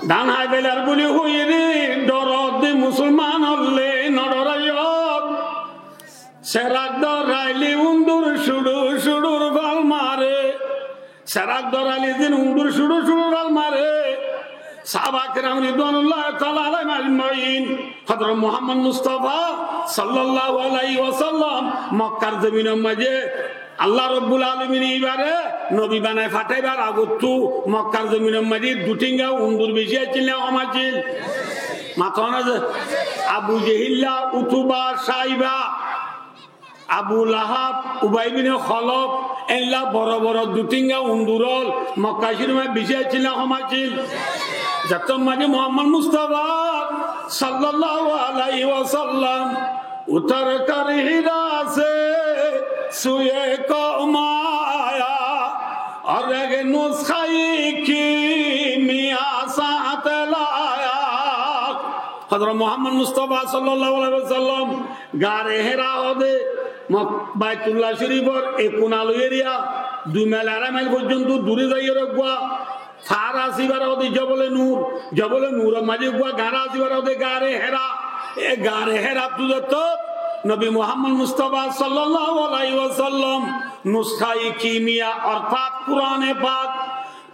Dán hái félar buli hoiyé de, dóro de musolman ókkole no dóraiyó. Serak dóraile undur cuçur cuçur fal mare. Serak dóraile zin undur cuçur cuçur fal mare. Sáhaba keram ridwanullahi taala alaihim ajmain, Hozrot Muhammod Mustafa sallallahu alaihi wasallam Mokkar zominor maze Allah Robbul Alamine ibare nobi banai fataibar agottú Mokkar zominor maze dui thenga undur beci accíl né hom accíl? Mató na ze Abu Jehilla, Utuba, Saiba, Abu Lahab, Ubay bin Khalaf, eilla boro boro dui thenga undur ól Mokka Corifor maze beci accíl né hom accíl? Zettót maze Muhammod Mustafa sallallahu alaihi wasallam utar kar Hira se suye kaum aya, aur ek nuskha-i kimiya saath laya. Hozrot Muhammod Mustafa sallallahu alaihi wasallam Gare Hira hoó de, Mok-, Baitullah Corifor ek kuna loi eriya dui mail arai mail foijjonto dure zaiyóre uggwá far asé, ibare hoó de Jobole Nur, Jobole Nuror maze uggwá gar asé, ibare hoó de Gare Hira. E Gare Hirattú zettót nobi Muhammod Mustafa sallallahu alaihi wasallam nuskha-i kimiya ortát Kurane Pak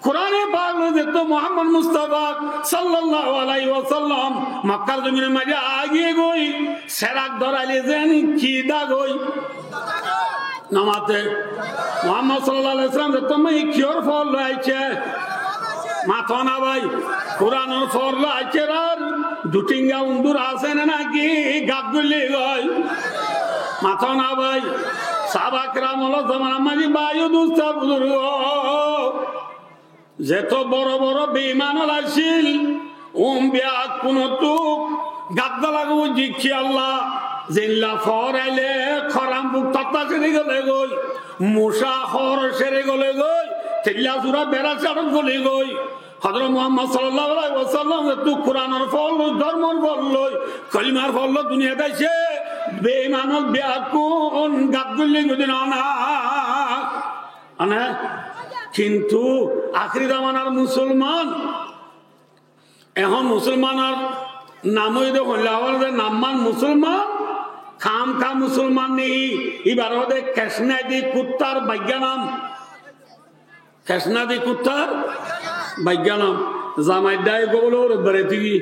Kurane Pak loi zettót Muhammod Mustafa sallallahu alaihi wasallam Mokkar zominor maze aigiyé goi, serak dóraile zeén ki dag ói? No mate. Muhammod sallallahu alaihi wasallam zettót maze kiyór fol loi aiccé? Mató na bái. Kuranor fol loi aiccé ar dui thenga undur asé né naki gat goli goi? Mató na bái. Sáhaba keram ólor zomanar maze bái o dustó buzurgo, zeto boro boro beiman ól accíl, um beggúnottú gat gola goi, ki Allah, zeilla foóraile koram buk totta seri gole goi, muca hór seri gole goi, teilla sura bera sari gole goi. Hozrot Muhammod sallallahu alaihi wasallam zettót Kuranor fol loi, dormor fol loi, kolimar fol loi duniyat aiccé, beiman ól beggún gat goli goi de no na. Mane, kintu ahéri zamanar musolman, ehón musolmanor nam óiye de hoilla hoór de nam man musolman, kam kam musolman niki, ibare hoó de kecnadi kuttar baigga nam. Kecnadi kuttar baigga nam. Zamai dai gobol óre bere digi.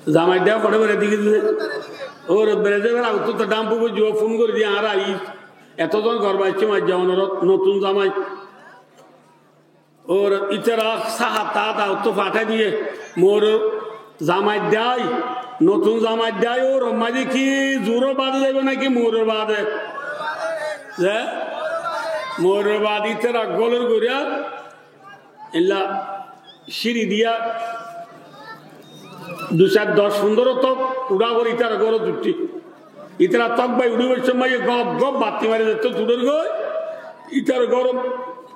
Zamai dai fore bere digi de. Óre bere de bere agottú to dhampu bujjo fun gori di añára ai. Eto zon gor baicce maijja onorot notun zamai. Ór ítara sáhat táhat agottú fathái diye. Moor zamai dái, notun zamai dái ór maze ki zuror baade zaibo naki mooror baade? Ze? Mooror baade ítara golor goríya. Illa círi diya dui sair doc fundoro tok uçá gorí ítarar górot uiththé. Ítara tok bai uçíbar somot gob gob batti mari zaitó tuçor goi. Ítarar górot,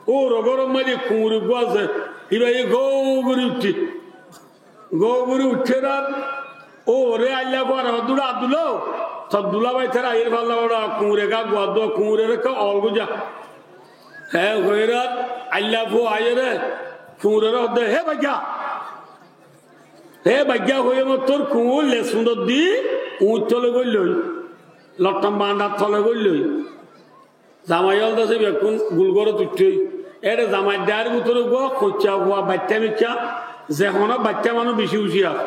óuro górot maze kuñur eggúa asé. Íba e gou gorí uiththé. Gou gorí uiththé ar óure ailla fuare hoddé, "Abdullo, tor dulabái ítarar aiyér falla bóra, kuñure gá guá dó, kuñureré ekká ol goijjá." Hé hoiyér ar ailla fua aiyére kuñureré hoddé, "Hé baiggá, hé baiggá," hoiyé mottor kuñur les fundor di uñth tole goillói, lotthom bandar tole goillói. Zamai ól de sóiba bekkún gul górot uiththé. Ére zamai dháir bútore eggúa hoiccá fua baiththá mikká, ze honó baiththá manúic bicí ucíyar.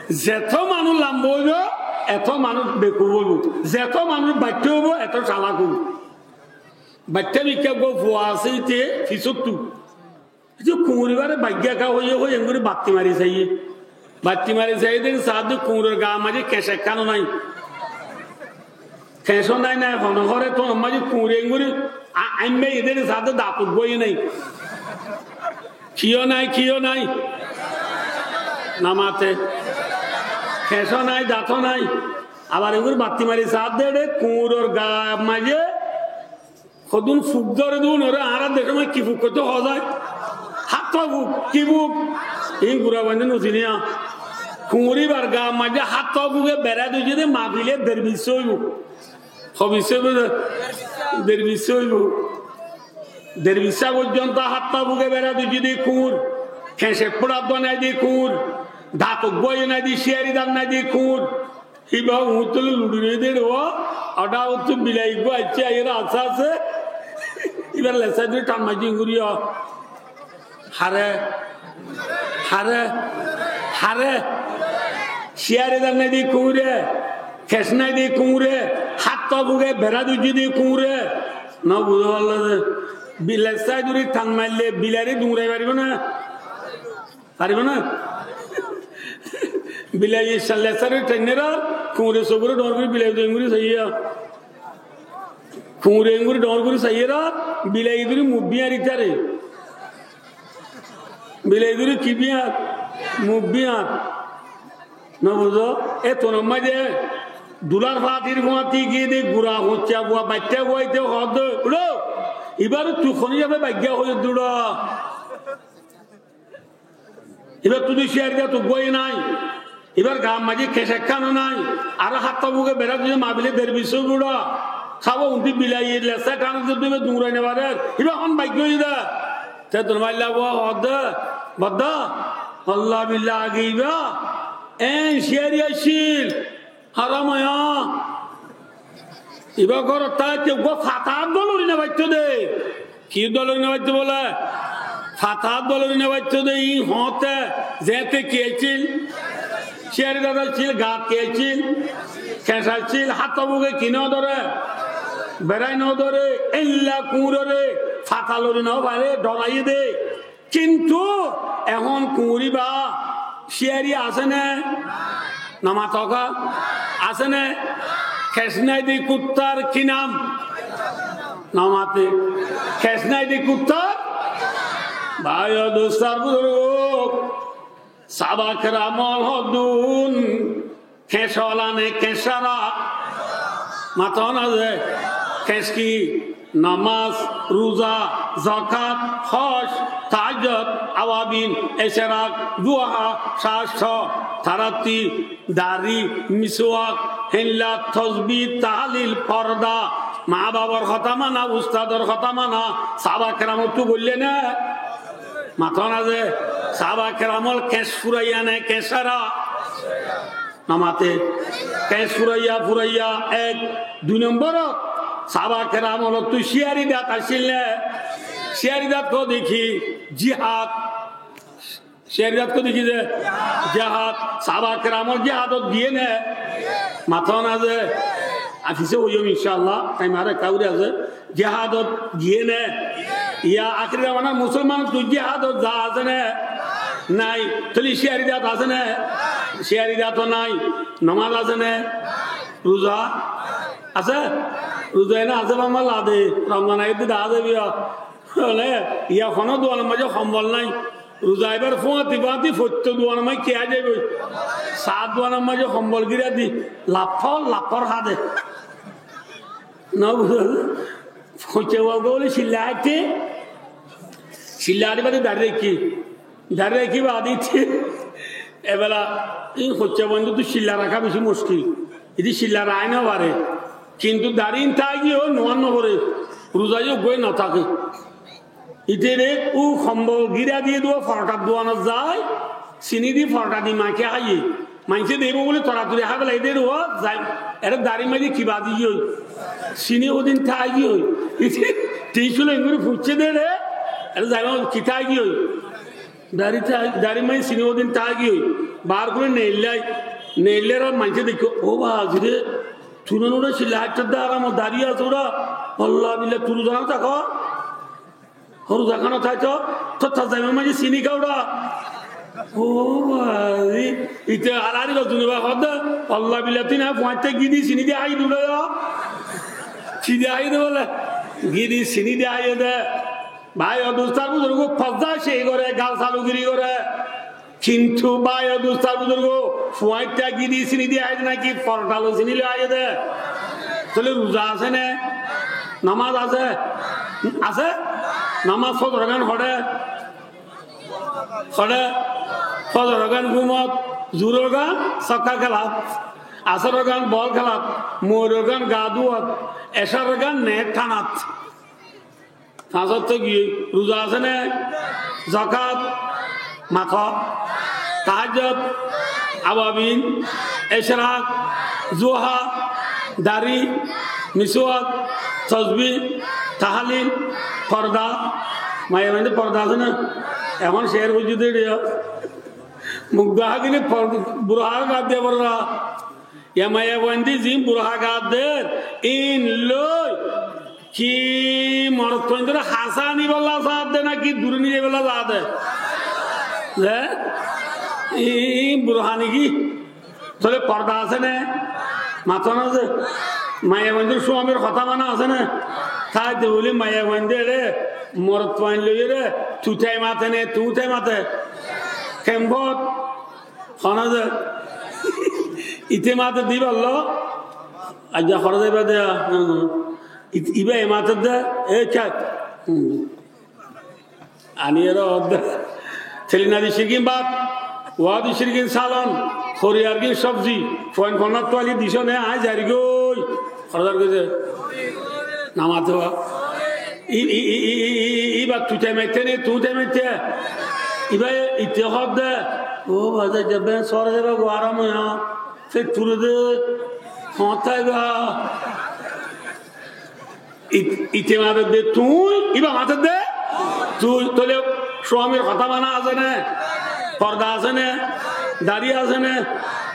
Zetó manúic lamba óibo, etó manúic bekuf óibo. Zetó manúic baiththá óibo, etó calak óibo. Baiththá mikká eggúa fua asé íte fisóttu. Íte kuñur ibáre baiggá ká hoiyé hoiyé engorí batti mari saiyé. Batti mari saiyé de saádde kuñuror gaa maze keñc ekkánó nái. Keñcó nái nái, hone hóre to maze kuñure engorí a-, aimma iyé de saádde daat eggúa yó nái. Kiyó nái, kiyó nái. Namate. Keñcó nái, daató nái. Abar engorí batti mari saádde de kuñuror gaa maze hodún fuk dóre de únore, añárar decór maze ki fuk hoitó hoó zai? Hátta fuk, ki fuk? Iín gura bande no siní a. Kuñur íbar gaa maze hátta fuke berá dóijje de mafile der bicca óibo. Ho bicca óibo de? Der bicca óibo. Der bicca foijjonto hátta fuke berá dóijje de kuñur. Keñc ek fúça dó nái de kuñur. Daat eggúa yó nái de, cíyari daat nái de kuñur. Íba uñth tole luçi roi de re, ó, hotát ottú bilai eggúa aiccé, aiyér asté asté íbar lessá dóri than maijjé, engorí ó. Hare, hare, hare. Ciyari dan nai de kuñre, kec nai de kuñre, hátta buge bera dujje de kuñre. No buzó Allah de. Bilai sai duri tan maille bilai re duñrai faribo na? Faribo na? Bilai sa-, lesai duri tan nera, kuñre sogure dor guri bilai duri saiya. Kuñre enguri dor guri saiyera, bilai duri mubbi ari tare. Bilai duri ki biyar? Muk biyar. No buzó? E tonor maze dular fatir fuati giyé de gura hoiccá bua baitta bua ite hoó de, "Uçó, ibar tui honi zabe baigga hoiyó de uçó." Ibar tui de ciyari dat uggwá nai. Ibar gaar maze kec ekkán nai. Aró hátta buge bera dujje mabile der biso uçó. Sabo unti bilai lesai tane de tui ibar duñrai no farer. Ibar hon baigga hoiyé de. Te tui mailla bua hoó de, bodda, Allah billah age iba en ciyari accíl, haram oya. Iba górot táite uggwá fata uddua lori no faitto de. Ki uddua lori no faitto bole? Fata uddua lori no faitto de, i hoóñtte, zeéñtte ki accíl? Ciyari dat accíl, gaat ki accíl? Kec accíl, hátta buge ki no dore? Berai no dore, éilla kuñrore, fata lori no fare, doraiyé de. Kintu ehón kuñri ba ciyari asé né? No mato ká? Asé né? Kec nai de kuttar ki nam? No mate. Kec nai de kuttar? Bái o dustó ar buzurgo, sáhaba keramol hoddun kec ola né, kec sára? Mato na ze, kec ki? Nomaz, ruza, zakat, hoj, tahajjud, awabin, ecerak, duha, cacto, taratti, dari, miswak, héilla, tosbih, tahlil, porda, ma bafor hotá mana, ustador hotá mana, sáhaba keramottu goille né? Mato na ze, sáhaba keramol kec furaiya né, kec sára? No mate. Kec furaiya, furaiya, ek. Dui nomborot, sáhaba keramolottú ciyari dat accíl né? Ciyari dat hoó de ki? Jihad. Ciyari dat hoó de ki ze? Jihad. Sáhaba keramol jihadot giyé né? Mato na ze. Ar fisé hoiyum incállah, taim aró ekká gori asé. Jihadot giyé né? Iya, ahéri zamanar musolmanottú jihadot za asé né? Nai. Tóile ciyari dat asé né? Ciyari dat ó nai. Nomaz asé né? Ruza asé? Ruza ene asé ba, añálla de Romzan aiyé de dahá zaibo. Tóile iya honó duanor maze hombol nai. Ruza ibár fúañti fúañti foittó duanor maze ki aái zaiboi? Saá duanor maze hombol gíra di laffór laffór há de. No buzó? Hoiccá bua uggwá bóle cilla háitte, cilla háitte baade dari raikké, dari raikké baade itte, ebela í hoiccá bua indúttu cilla raká beci muckil. Íte cilla raái no fare, kintu dari ín táki yó nuwán no fore, ruza yó uggwá no táke. Íte re ó hombol gíra diyé dua forothar duanot zai, sini di forothá di maké háiye. Maincé deibo bóli toratori hái félaiye dé dua zai, ere darir maze ki bazi giyói? Sini ódin tái giyói. Íte tincúl engori fuiccé dé re, ere zai ki tái giyói? Dari tái, darir maze sini ódin tái giyói. Bar gorí neillái, neillé re maincé deikké, ó bazi re, tuñí no uçá cilla háitte dé aram o dari asé uçá, Allah billah tui ruza no tákos. Hó ruza kán táito, tor tar zaibar maze sini ká uçá. Ó bái, íte ar ar iba zuniba hoó de, Allah billah tui na fuañitta gidi sini di hái dé uçá. Ki di hái dé bóle? Gidi sini di hái dé. Bái o dustó ar buzurgo, fozza cei gore, gal salugiri gore. Kintu bái o dustó ar buzurgo, fuañitta gidi sini di aiyé dé náki forothá loi sini loi aiyé dé? Tóile ruza asé né? Nomaz asé? Asé? Nomaz fozor gán hoçé? Hoçé? Fozor gán gúmot, zuhur gán sokká kélat, asor gán bol kélat, mogorib gán gaa dúat, ecar gán neet thanat. Fañs ottó giyói, ruza asé né? Zakat, mato, tahajjud, awabin, ecerak, zuha, dari, miswak, tosbi, tahlil, forda, maiyafuainde forda asé né? Ehón cér foijjé de eriya. Muk dahá dile por-, burhá gat de borra. Ya maiyafuain de zin burhá gat der, in loi ki morotfuain dore hasá anibálla saá de náki dure nizaibolla saá de? Ze? I-, i-, in burhá niki? Tóile porda asé né? Mató na ze? Maiyafuain dor cúamir hotá mana asé né? Táite buli maiyafuain dore morotfuain loiyóre tutai mate né, tutai mate? Kembot? Hone ze? Ite mate dibar lo? Aijja hore zaiba de, ah, i-, iba e mate de, e kya? Hmm. Ani ero de. Teli nadi shirgin bát, wadi shirgin salon, horiyar gin sobzi, fuain fonnat tuali diso ne, ai zari goi. Hore zar goi ze? Namate wa. I, i, i, i, i, i, iba tutai maite ne, tutai maite. Iba ite hode. O, baza jabe, sore jabe, go aram ya. Se ture de. Hotá iba. It-, ite mate de tui, iba mate de tui. Tóile cúamir hotá mana asé né? Porda asé né? Dari asé né?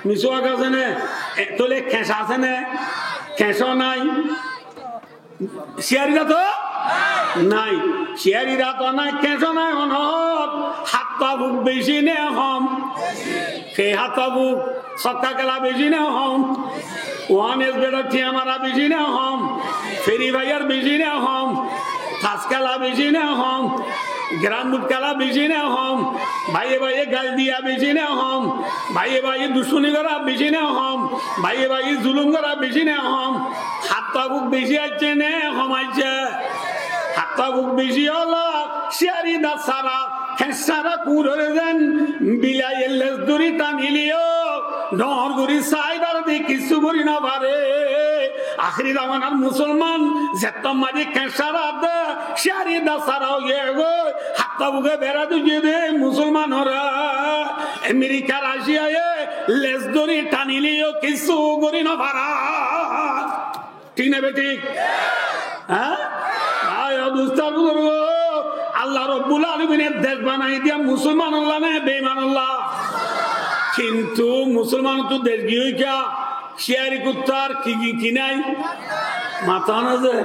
Miswak asé né? E, tóile keñc asé né? Keñc nai. Ciyari da to nai. Ciyari da to nai, keñc nai, honot. Hatta fuk beci ne hom? Ke hatta fuk? Sokka kela beci ne hom? Wan es beda tiya mara beci ne hom? Feri fayar beci ne hom? Tas kela beci ne hom? Geram bud kela beci ne hom? Baiye baiye gal diya beci ne hom? Baiye baiye ducmoni gora beci ne hom? Baiye baiye zulum gora beci ne hom? Hatta fuk beci aiccé ne hom aiccé? Hatta fuk beci ólo, ciyari da sara, keñc sara kuñdore zen, bilaiye les dóri tanileo, dor gori sai dare de kissú gori no fare. Ahiri zamanar musolman, zettót maze keñc sara de, ciyari da sara óiye goi, hatta fuke bera dujje de musolmanore. Amerika, Raciyaye les dóri tanileo kissú gori no fare. Thík né bethík? Há? Ai, ó dustó buzurgó, Allah Rabbul Alamine dec banai diye musolmanolla né beimanolla? Kintu musolmanottú dec giyói kiyá? Ciyari kuttar ki, ki, ki nai? Mató na ze?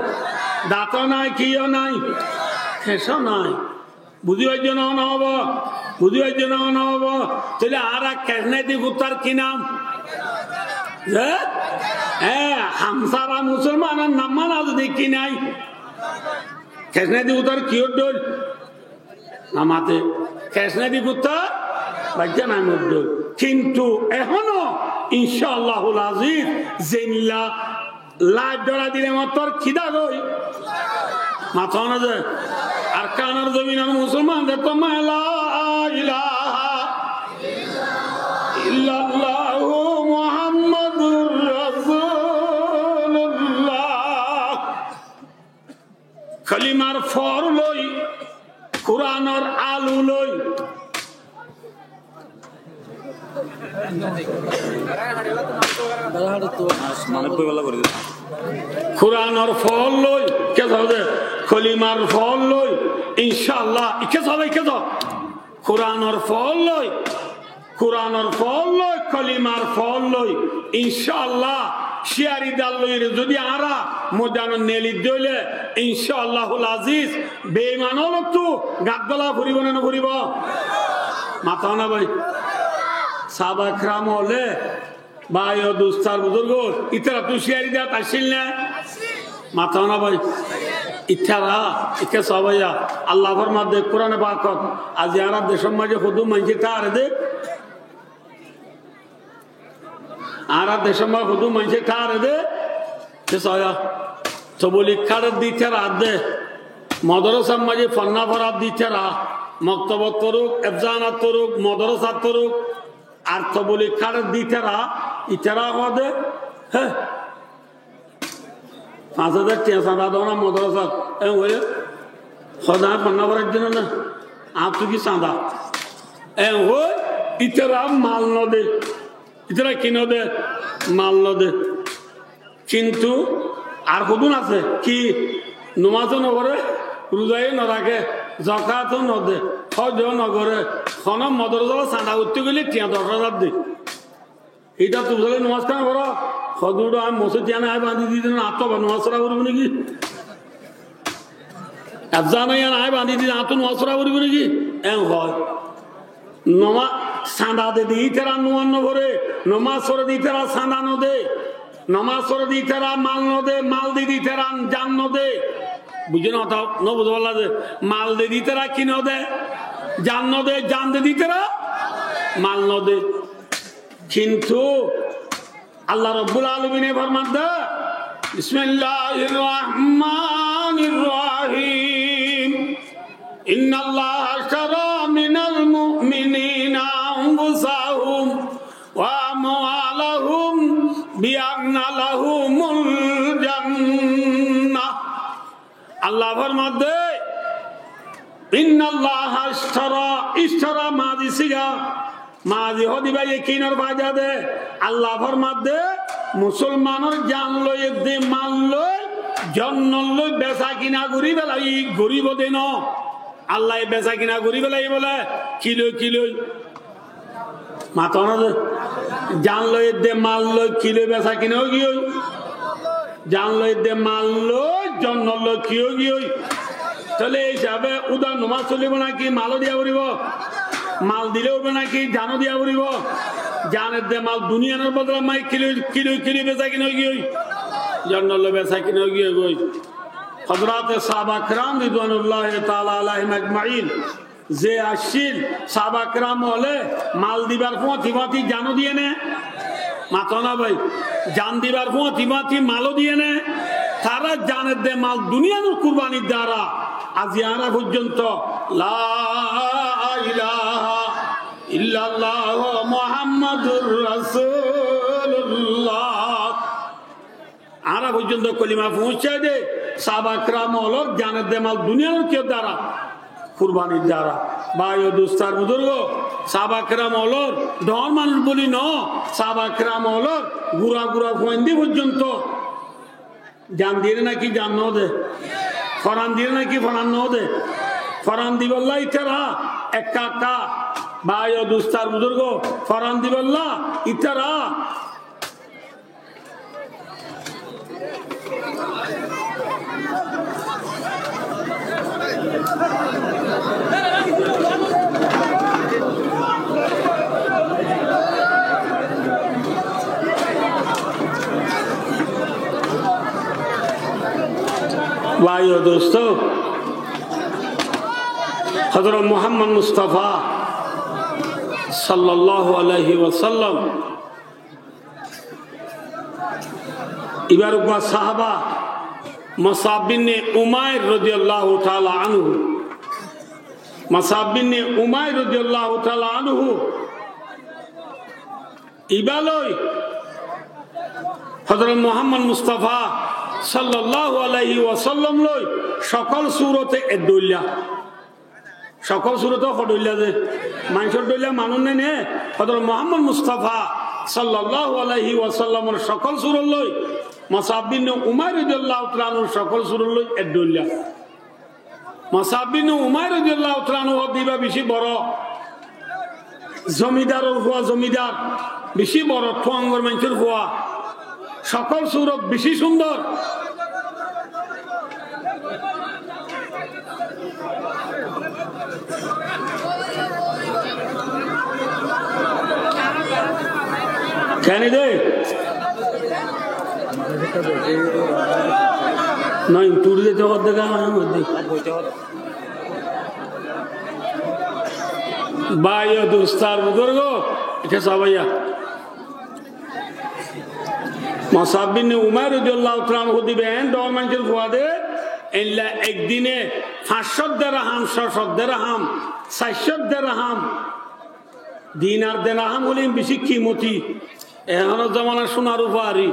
Dató nai, kiyó nai? Keñc nai. Buzí faijjó né, no buzó? Buzí faijjó né, no buzó? Tóile añára keñc nai de kuttar ki nam? Ze? Hé, hamsara musolmanor nam mana zodi ki nai? Keñc nai de kuttar ki oddóil? Namate. Keñc nai de kuttar baijja nam oddóil. Kintu ehóno, incáallahul aziz, zeilla Lait dóra dile mottor ki dagói? Mató na ze? Arkanor zobinor musolman de tomma la ilaha illallahu Muhammadur Rasulullah. Kolimar for loi, Kuranor alu loi. Kuranor for loi, ikke só de, kolimar for loi, incáallah, ikke só de, ikke só. Kuranor for loi, Kuranor for loi, kolimar for loi, incáallah, ciyari dal loire zodi añára moidanot neli dóile, incáallahul aziz, beiman ólottú gat dóla foribo né no foribo? Mató na bái. Sahaba keram ókkole, bái ó dustó buzurgó, ítarattú ciyari dat accíl né? Mató na bái. Ítara, ikke só bái, Allah formadde Kurane Pakot, aijja añára decór maze hodún maincé táre de, añára decór maze hodún maincé táre de, ke só, toblik kaçer de ítara de, modorasar maze fonná forar de ítara, moktobot foruk, efzanat foruk, modorasat foruk, ar toblik kaçer de ítara, ítara hoó de, hé, fañs házar tiañ sañda do na modorasat, en hoile, hoó de añí fonná foraijjí na, añáttu ki sañda? En hoi, ítara mal no de. Ítara ki no de? Mal no de. Kintu ar hodún asé ki, nomaz ó no fore, ruza ó no raké, zakat ó no de. Hójjo no goré, honó modorasá loi sanda goittó gelé thiañ doc házar de. Ítattú fusílé nomás keén foró? Hóde, añí mosót yián aññí bañdí diyí de, añáttu abar nomás fora foribó né ki? Efzana yián aññí bañdí diyí de, añáttu nomás fora foribó né ki? Eén hoó. Nomás sanda de de ítara nomás no foré, nomás foré de ítara sanda no de, nomás foré de ítara mal no de, mal de de ítara jan no de. Buijjó né hotá? No buzí farla de. Mal de de ítara ki no de? Jan no de, jan de de ítara mal no de. Kintu Allah Rabbul Alamine formadde, بسم الله الرحمن الرحيم. إن الله اشترى من المؤمنين أنفسهم وأموالهم بأن لهم الجنة. Allah formadde, إن الله اشترى, اشترى mazi siga, mazi hóde bái yakinor faida de. Allah formadde, musolmanor jan loi edde mal loi jonnot loi besa kina gorí félaibo, goríbo de no. Allah e besa kina gorí félaibo bóle, ki loi, ki loi? Mató na de. Jan loi edde mal loi ki loi besa kina ói giyói? Jan loi edde mal loi jonnot loi ki ói giyói? Tóile ei hísabe uda nomás solibo náki mal ó diya foribo? Mal dile óibo náki jan ó diya foribo? Jan edde mal duniyanor bodola maze ki loi, ki loi, ki loi besa kina ói giyói? Jonnot loi besa kina ói giyói goi. Hozorote sáhaba keram ridwanullahi taala alaihim ajmain ze accíl, sáhaba keram ókkole mal dibar fúañti fúañti jan ó diye né? Mató na bái, jan dibar fúañti fúañti mal ó diye né? Tará jan edde mal duniyanor kurbanir duara aijja añára foijjonto لا إله إلا الله محمد رسول الله Añára foijjonto kolima foóñsai de, sáhaba keram ókkolor jan edde mal duniyanor kiyór duara? Kurbanir duara. Bái o dustó ar buzurgo, sáhaba keram ókkolor dhoóñr manúic buli no, sáhaba keram ókkolor gura gura fuaindí foijjonto jan diye né náki jan no de? Foran diye né náki foran no de? Foran dibolla ítara ekka ekka, bái o dustó ar buzurgo, foran dibolla ítara Bái o dustó, Hozorot Muhammod Mustafa sallallahu alaihi wasallam Ibar uggwá sáhaba Musab bin Umair rodiyallahu taala anhu. Musab bin Umair rodiyallahu taala anhu. Iba loi Hozorot Muhammod Mustafa sallallahu alaihi wasallam loi sokol surote ek dhoilla. Sokol surote ho dhoilla de, maincór dhoilla manúic nai né, Hozorot Muhammod Mustafa sallallahu alaihi wasallamor sokol surot loi Musab bin Umair rodiyallahu taala anhur sokol surot loi ek dhoilla. Musab bin Umair rodiyallahu taala anhu hódde iba beci boro zomidaror fua, zomidar, beci boro tuangor maincór fua. Sokol surot beci cúndor. Kene de? Nai, turi de to hodde ka, hodde. Bái o dustó ar buzurgo, ite sabaiya. Musab bin Umair rodiyallahu taala anhu hódde iba en dhoóñr maincór fua de, eilla ek dine fañs cót derham, só cót derham, sair cót derham. Dinar derham óile beci kimoti. Ehónor zomanar suna rufa ari.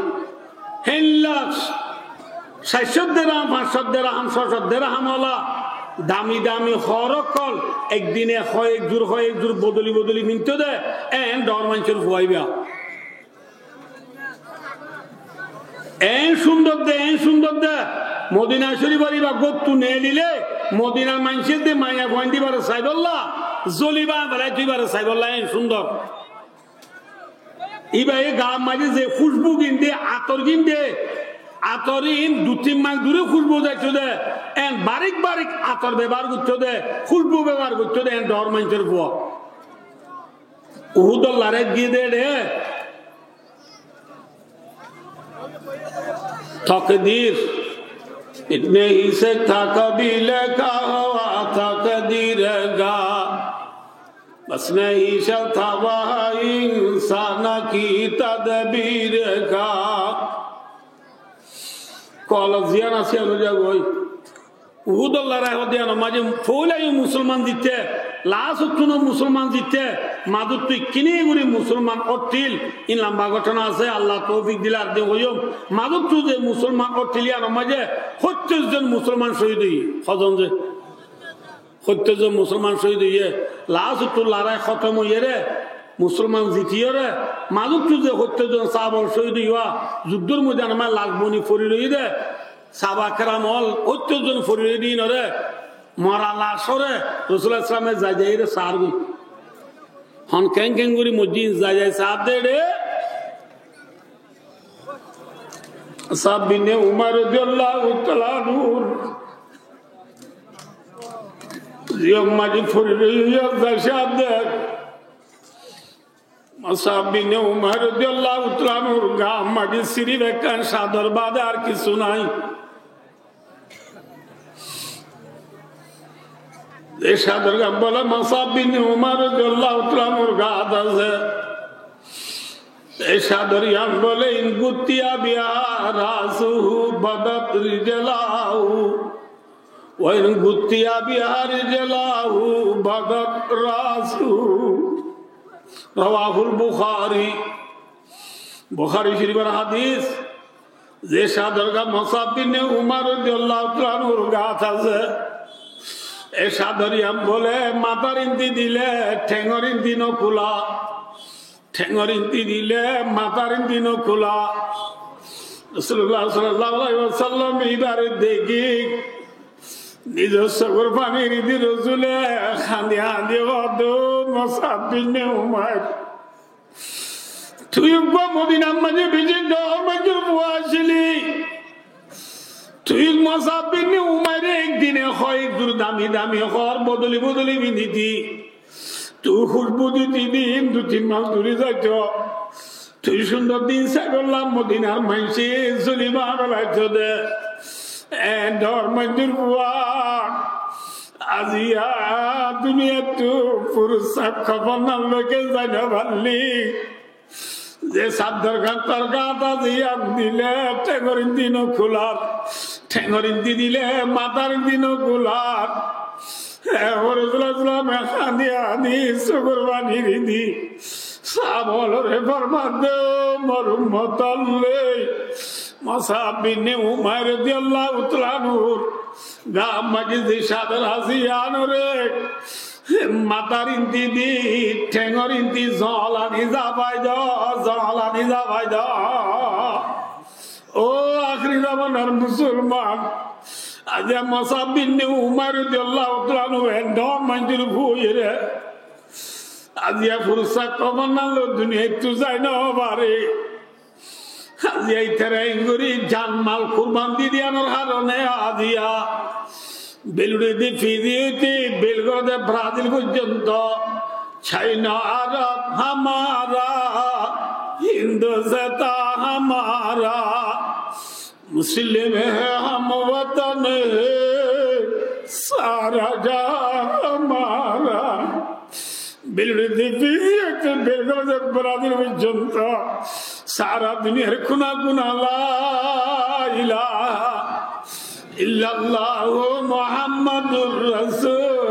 Héilla sair cót derham, fañs cót derham, só cót derham ola dami dami hór ókkol ek dine hoyek zur, hoyek zur bodoli bodoli finto de, en dhoóñr maincór fua iba. En cúndor de, en cúndor de, Modina Córif or iba góttu neelile, Modinar maincé de maiyafuain de ibáre saibólla, zoli báñgi felaitóu ibáre saibólla, en cúndor. Ibá e gaar maze ze kúcbu ginde, ator ginde, ator in dui tin mail dure kúcbu zaitóu de, en barik barik ator bebohár goittó de, kúcbu bebohár goittó de, en dhoóñr maincór fua. Uhudor lorai giyé de re. تقدیر، اتنے ہی سے تھا کبھی لکھا ہوا تقدیر کا، بس نہیں چلتا وہاں انسان کی تدبیر کا۔ Kola ziyan asé, anu zagói. Uhudor lorai hoó de, iánor maze foóila yó musolman zitte, lastottún ó musolman zitte, mazottú ikkiní gorí musolman óttil, in lamba góthona asé, Allah toufik dile ar din hoiyum. Mazottú ze musolman óttil, iánor maze hóttir zon musolman cóhid óiye. Hozon ze? Hóttir zon musolman cóhid óiye. Lastottú lorai hótom óiye re, musolman zitiye re, mazottú ze hóttir zon sáhaba cóhid óiye, zuddór moidanor maze lac boni fori roiyé de, sáhaba keram ól óttor zon fori roiyé de, inóre mora lac óre Rosul sallallahu alaihi wasallame zai zai re saár goi. Hon keén keén gorí moijjé, zai zai saár de re. Musab bin Umair rodiyallahu taala anhur ziyán maze fori roiyé, zai saár de. Musab bin Umair rodiyallahu taala anhur gaar maze sirif ekkán cador bade ar kissú nai. Ze cador gán bole Musab bin Umair rodiyallahu taala anhur gaat asé, ze cador yián bole, إن غطي بها رأسه بدت رجلاه، وإن غطي بها رجلاه بدت رأسه۔ رواه البخاري۔ Buhári córifor hádis, ze cador gán Musab bin Umair rodiyallahu taala anhur gaat asé, e cador yián bole matár inti dile théngor inti no kúla, théngor inti dile matár inti no kúla. Rosulullah sallallahu alaihi wasallam ibáre dekí nizor sókor faní ridi Rosule hañdi hañdi hoó de, Musab bin Umair, tui uggwá Modinar maze beci dhoóñr maincór fua accíli. Tui Musab bin Umaire ek dine hoó ek zur dami dami hoór bodoli bodoli finditi. Tui kúcbu diti din dui tin mail duri zaito. Tui cúndor din saibolla Modinar maincé zoli báñgi felaito de. E dhoóñr maincór fua aziya duniyattú fursat kofon loi ke zai no faillí. Ze cador gán tor gaat asé, yián dile théngor inti no kúlar, théngor inti dile matár inti no kúlar. E Rosulullah sallallahu alaihi wasallame hañdi hañdi sókor faní ridi sáhaba ólore formar de, mor ummot ókkol, Musab bin Umair rodiyallahu taala anhur gaar maze ze cador asé, yiánore matár inti di théngor inti zolani zafai do, zolani zafai do. Ó ahéri zamanar musolman, aijja Musab bin Umair rodiyallahu taala anhu e dhoóñr maincór fua re aijja fursat kofon loi duniyattú zai no fare. Aijja itará engorí janmal kurban di diyanor harone aijja Beludí di Fiji óite Belgoré de Brazil foijjonto, China Arab hamara, Hindustan hamara, Muslim hai hum watan hai, sara jahan hamara. Beludí di Fiji óite Belgoré de Brazil foijjonto sára duniyar kuna kuna la ilaha illallah Muhammadur Rasulullah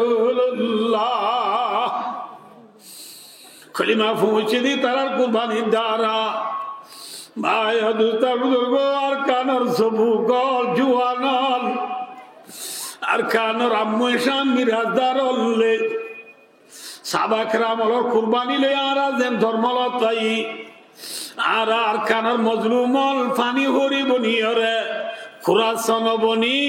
kolima foóñiccé de tarár kurbanir duara. Bái, dustó, buzurgó, Arkanor sobuk ól, juwan ól, Arkanor ammu, cámmi, razdar ókkol, sáhaba keram ólor kurbani loi añára zen dormolot faiyí, añára Arkanor mozlum ól faní hori boni ore, kurason boni,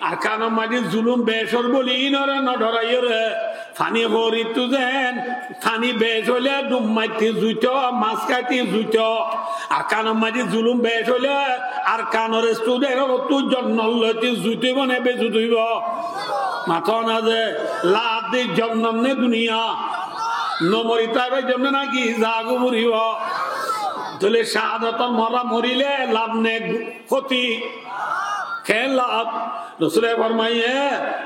Arkanor maze zulum bec ór buli ínore no dhoraiyóre. Faní horittú zen faní bec óile dhum maitté zuito, mas háite zuito. Arkanor maze zulum bec óile Arkanor student ókkoltú jonnot loite zuito óibo né bezuito óibo? Mató na ze, laat de jonnot né duniya? No mori táibo jonnot náki zagói foribo? Tóile cahadotot mora morile laf né hóti? Ken laf? Rosule formaiye,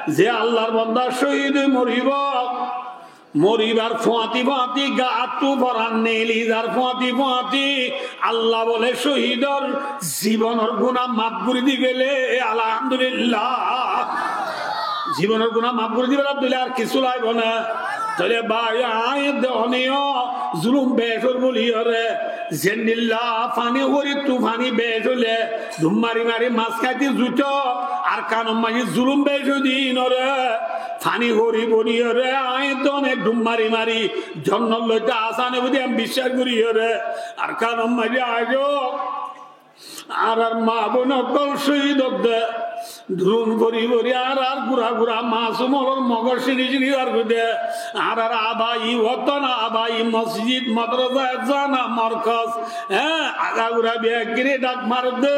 ze Allar banda cóhid ói moribo, moribar fuáñti fuáñti, gattú foran neeli zar fuáñti fuáñti, Allah bole cóhidor zibonor guná maf gorí dibéle, alhamdulillah. Zibonor guná maf gorí dibéle, Abdullah, ar kissú laibo na. Tóile bái, añí de oneyo zulum bec ór buli ore, zendilla faní horittú faní bec óile dhum mari mari mas háite zuito, Arkanor maze zulum bec ói de ínore faní hori buli ore, añí de one dhum mari mari jonnot loite asán óibo de añí biccác gorí ore. Arkanor maze aijjó añárar maa boin ókkol cóhid ódde, drone fori fori añárar gura gura masum ókkolor mogor cíni cíni zar goi de. Añárar abai watan, abai mosjid, madrasa, zana, morkos, hé, agagura beggín dhak maredde.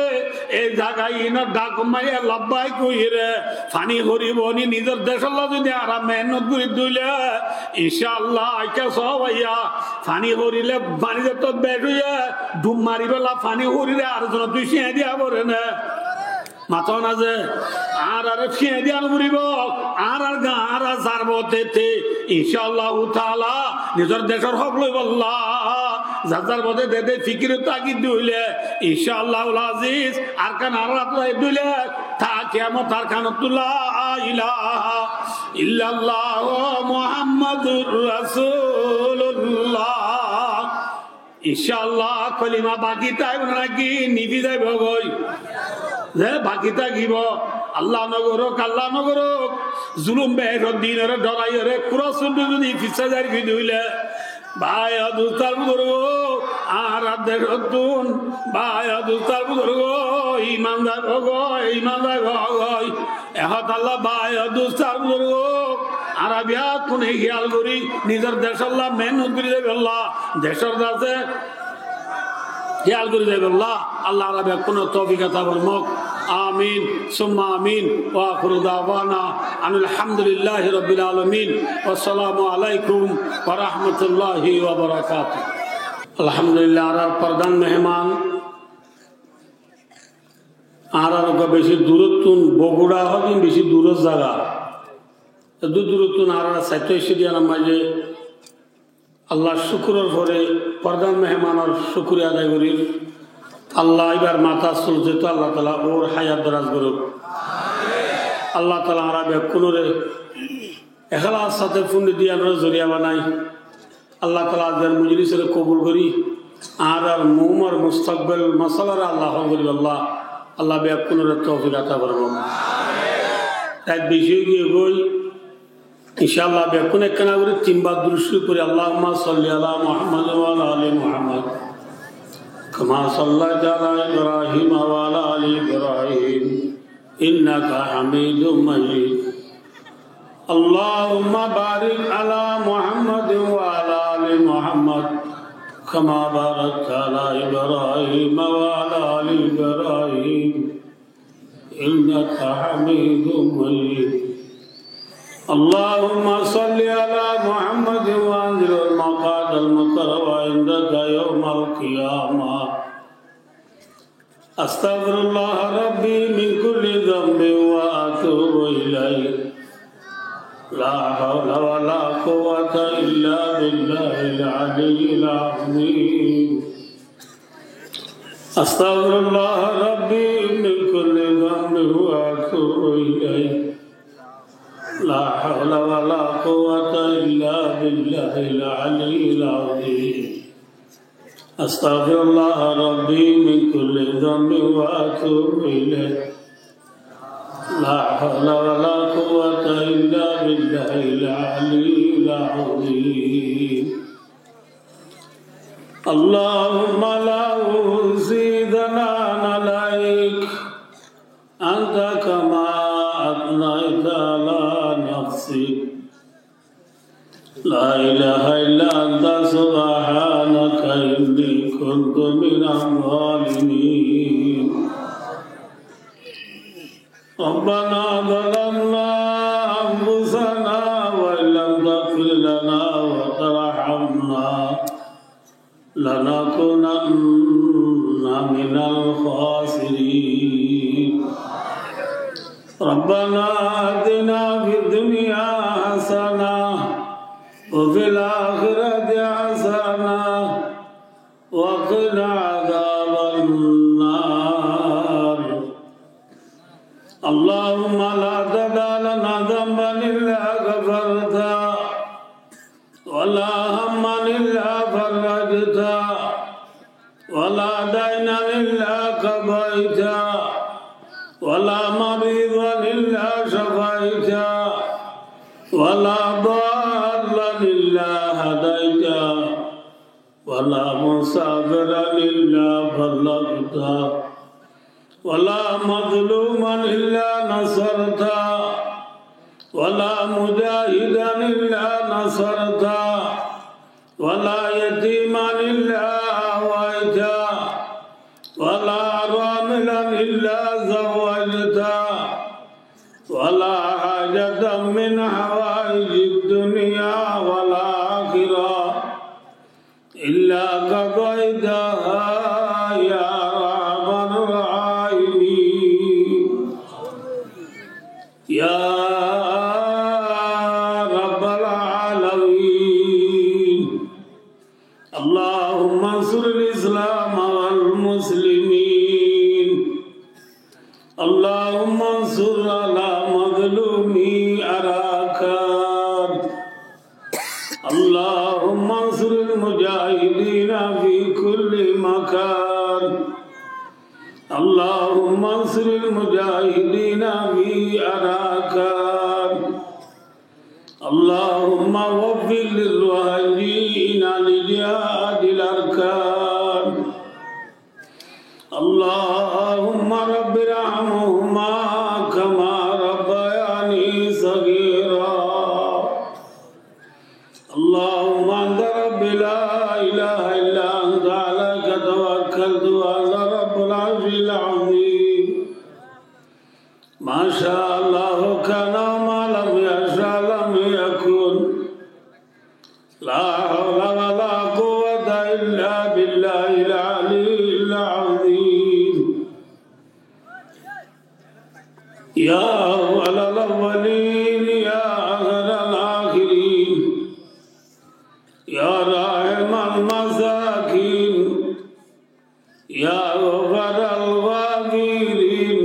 Ei zaga ínor dhak maze labbaik hoiyóre faní horibo ni? Nizor decólla zodi añára mehénnot gorí dóile, incá Allah, añára sób faiya. Faní horile faní zetó bec óiye, dhum maribólla faní horire ar zonottú cíañ diya fore né? Mató na ze, añárare cíañ diya no foribo, añárar gaá añára zarbo tete, incá Allahu taala, nizor decór hók loibolla, zar zar bóte de de fikir táki dóile, incá Allahul aziz, Arkan añárar átot aiyé dóile, ta kiyamot Arkanottú la ilaha illallah Muhammadur Rasulullah. Incá Allah, kolima baki táibo né náki nibi zaibo goi? Ze baki tákibo. Allah no gorouk, Allah no gorouk. Zulum bec ór de ínore dhoraiyóre, kúra sundú zodi fissá zar goi dóile, bái o dustó ar buzurgó, añárar decóttún, bái o dustó ar buzurgó, iman zaibo goi, iman zaibo goi. E hotálla bái o dustó ar buzurgó, añára beggúne hiyal gorí, nizor decólla mehénnot gorí zaibolla, decór zase hiyal gorí zaibolla Allah añára beggúnore toufik ata formok. Amin, summa amin. Wa akhiru dawana anil hamdulillahi rabbil alamin. Wassalamu alaikum wa rahmatullahi wa barakatuh. Alhamdulillah, añárar prodán meheman, añárar uggwá beci durottún, Bogura hodin beci duror zaga. Eddur durottún añárar sáite aicce de yíanor maze Allar cúkuror fore prodán mehemanor cúkuriya adai gorir. Allah íbar matár sul zeto Allah taala ór hayat doraz gorouk. Allah taala añára beggúnore ehlas sáte fúnni diyanor zoriya banai. Allah taala aijjar mojlisore kobul gorí, añárar muúmor mustakbel masalare Allah hól goríbolla Allah beggúnore toufik ata formok. Rait beci ói giyé goi, incá Allah beggúne ekkána gorí tin bar durud corif fori, Allahumma salli ala Muhammad wa ala ali Muhammad, kama sallaita ala Ibrahim wa ala ali Ibrahim, innaka hamidum majid. اللهم بارك على محمد وعلى آل محمد كما باركت على إبراهيم وعلى آل إبراهيم إنك حميد مجيد. اللهم صل على محمد وأنزله المقعد المقرب عندك يوم القيامة. أستغفر الله ربي من كل ذنب وأتوب إليه. لا حول ولا قوة إلا بالله العلي العظيم. أستغفر الله ربي من كل ذنب وأتوب إليه. لا حول ولا قوة إلا بالله العلي العظيم. أستغفر الله ربي من كل ذنب وأتوب إليه. لا حول ولا قوة إلا بالله العلي العظيم. اللهم لا أحصي ثناء عليك أنت كما لا إله إلا أنت سبحانك إني كنت من الظالمين. ربنا ظلمنا أنفسنا وإن لم تغفر لنا وترحمنا لنكونن من الخاسرين. ربنا آتنا في الدنيا حسنة وفي الآخرة حسنة وقنا عذاب النار. اللهم لا تدع لنا ذنبا إلا غفرته ولا هما إلا فرجته، ولا دينا إلا قضيته، ولا مريضا إلا شفيته، ولا ضالا إلا هديته، ولا مسافرا إلا بلغته، ولا مظلوما إلا نصرته، ولا مجاهدا إلا نصرته، ولا يتيما إلا آويته، ولا أراملا إلا زوجته، ولا حاجة من حوائج الدنيا والآخرة إلا قضيتها يا أرحم الراحمين. يا رب العالمين. اللهم انصر الإسلام والمسلمين. اللهم انصر على مظلومي أراكان. اللهم انصر المجاهدين في كل مكان. اللهم انصر المجاهدين في أراكان. اللهم وفق للروحانيين لجهاد الأركان. اللهم رب ارحمهما كما ربياني صغيرا. اللهم أنت ربي لا إله إلا أنت عليك توكلت وأنت رب العرش العظيم. ما شاء الله كان وما لم يشأ لم يكن. لا حول ولا قوة إلا بالله العلي العظيم. يا أول الأولين، يا آخر الآخرين، يا راحم المساكين، يا غفار الغافرين،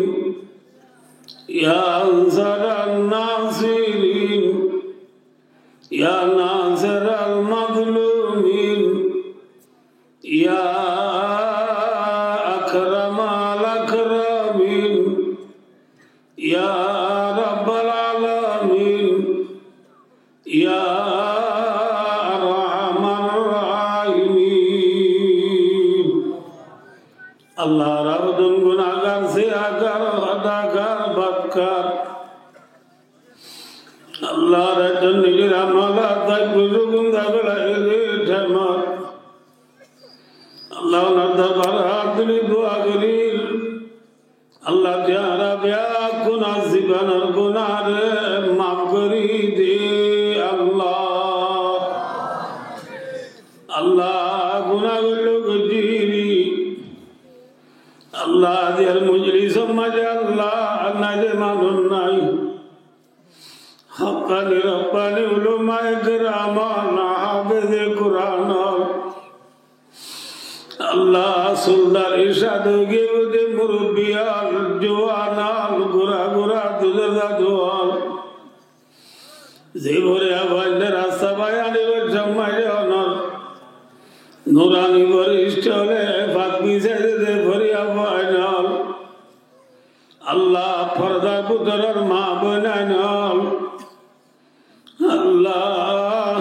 يا أنصر الناصرين، يا ناصر المظلومين، يا أكرم الأكرمين، يا رب العالمين، يا أرحم الراحمين. Allar hodún gunágar, siyagar, hodágar, badkar. Allar ekzon nizor amala taibbu zubun dabela ere temar. Allah, onor dorbar hát tuli dua gorir. Allah, tui añára beggúnor zibonor gunáre maf gorí de, Allah. Allah, guná goillá goijjí. Allah, aziyar mojlisor maze, Allah, nai de manúic nai. Haqqani Rabbani ulamaye keram ol, háfeze Quran ol, Allah, sultan ircad ói giyé de murubbi ol, juwan ol, gura gura duzor zadu ol, ze foriya fuainde rasta bai anibar somot onor nurani foristo ókkole fak bisai de foriya fuain ol, Allah, fordar bútoror maa boinain ol, Allah,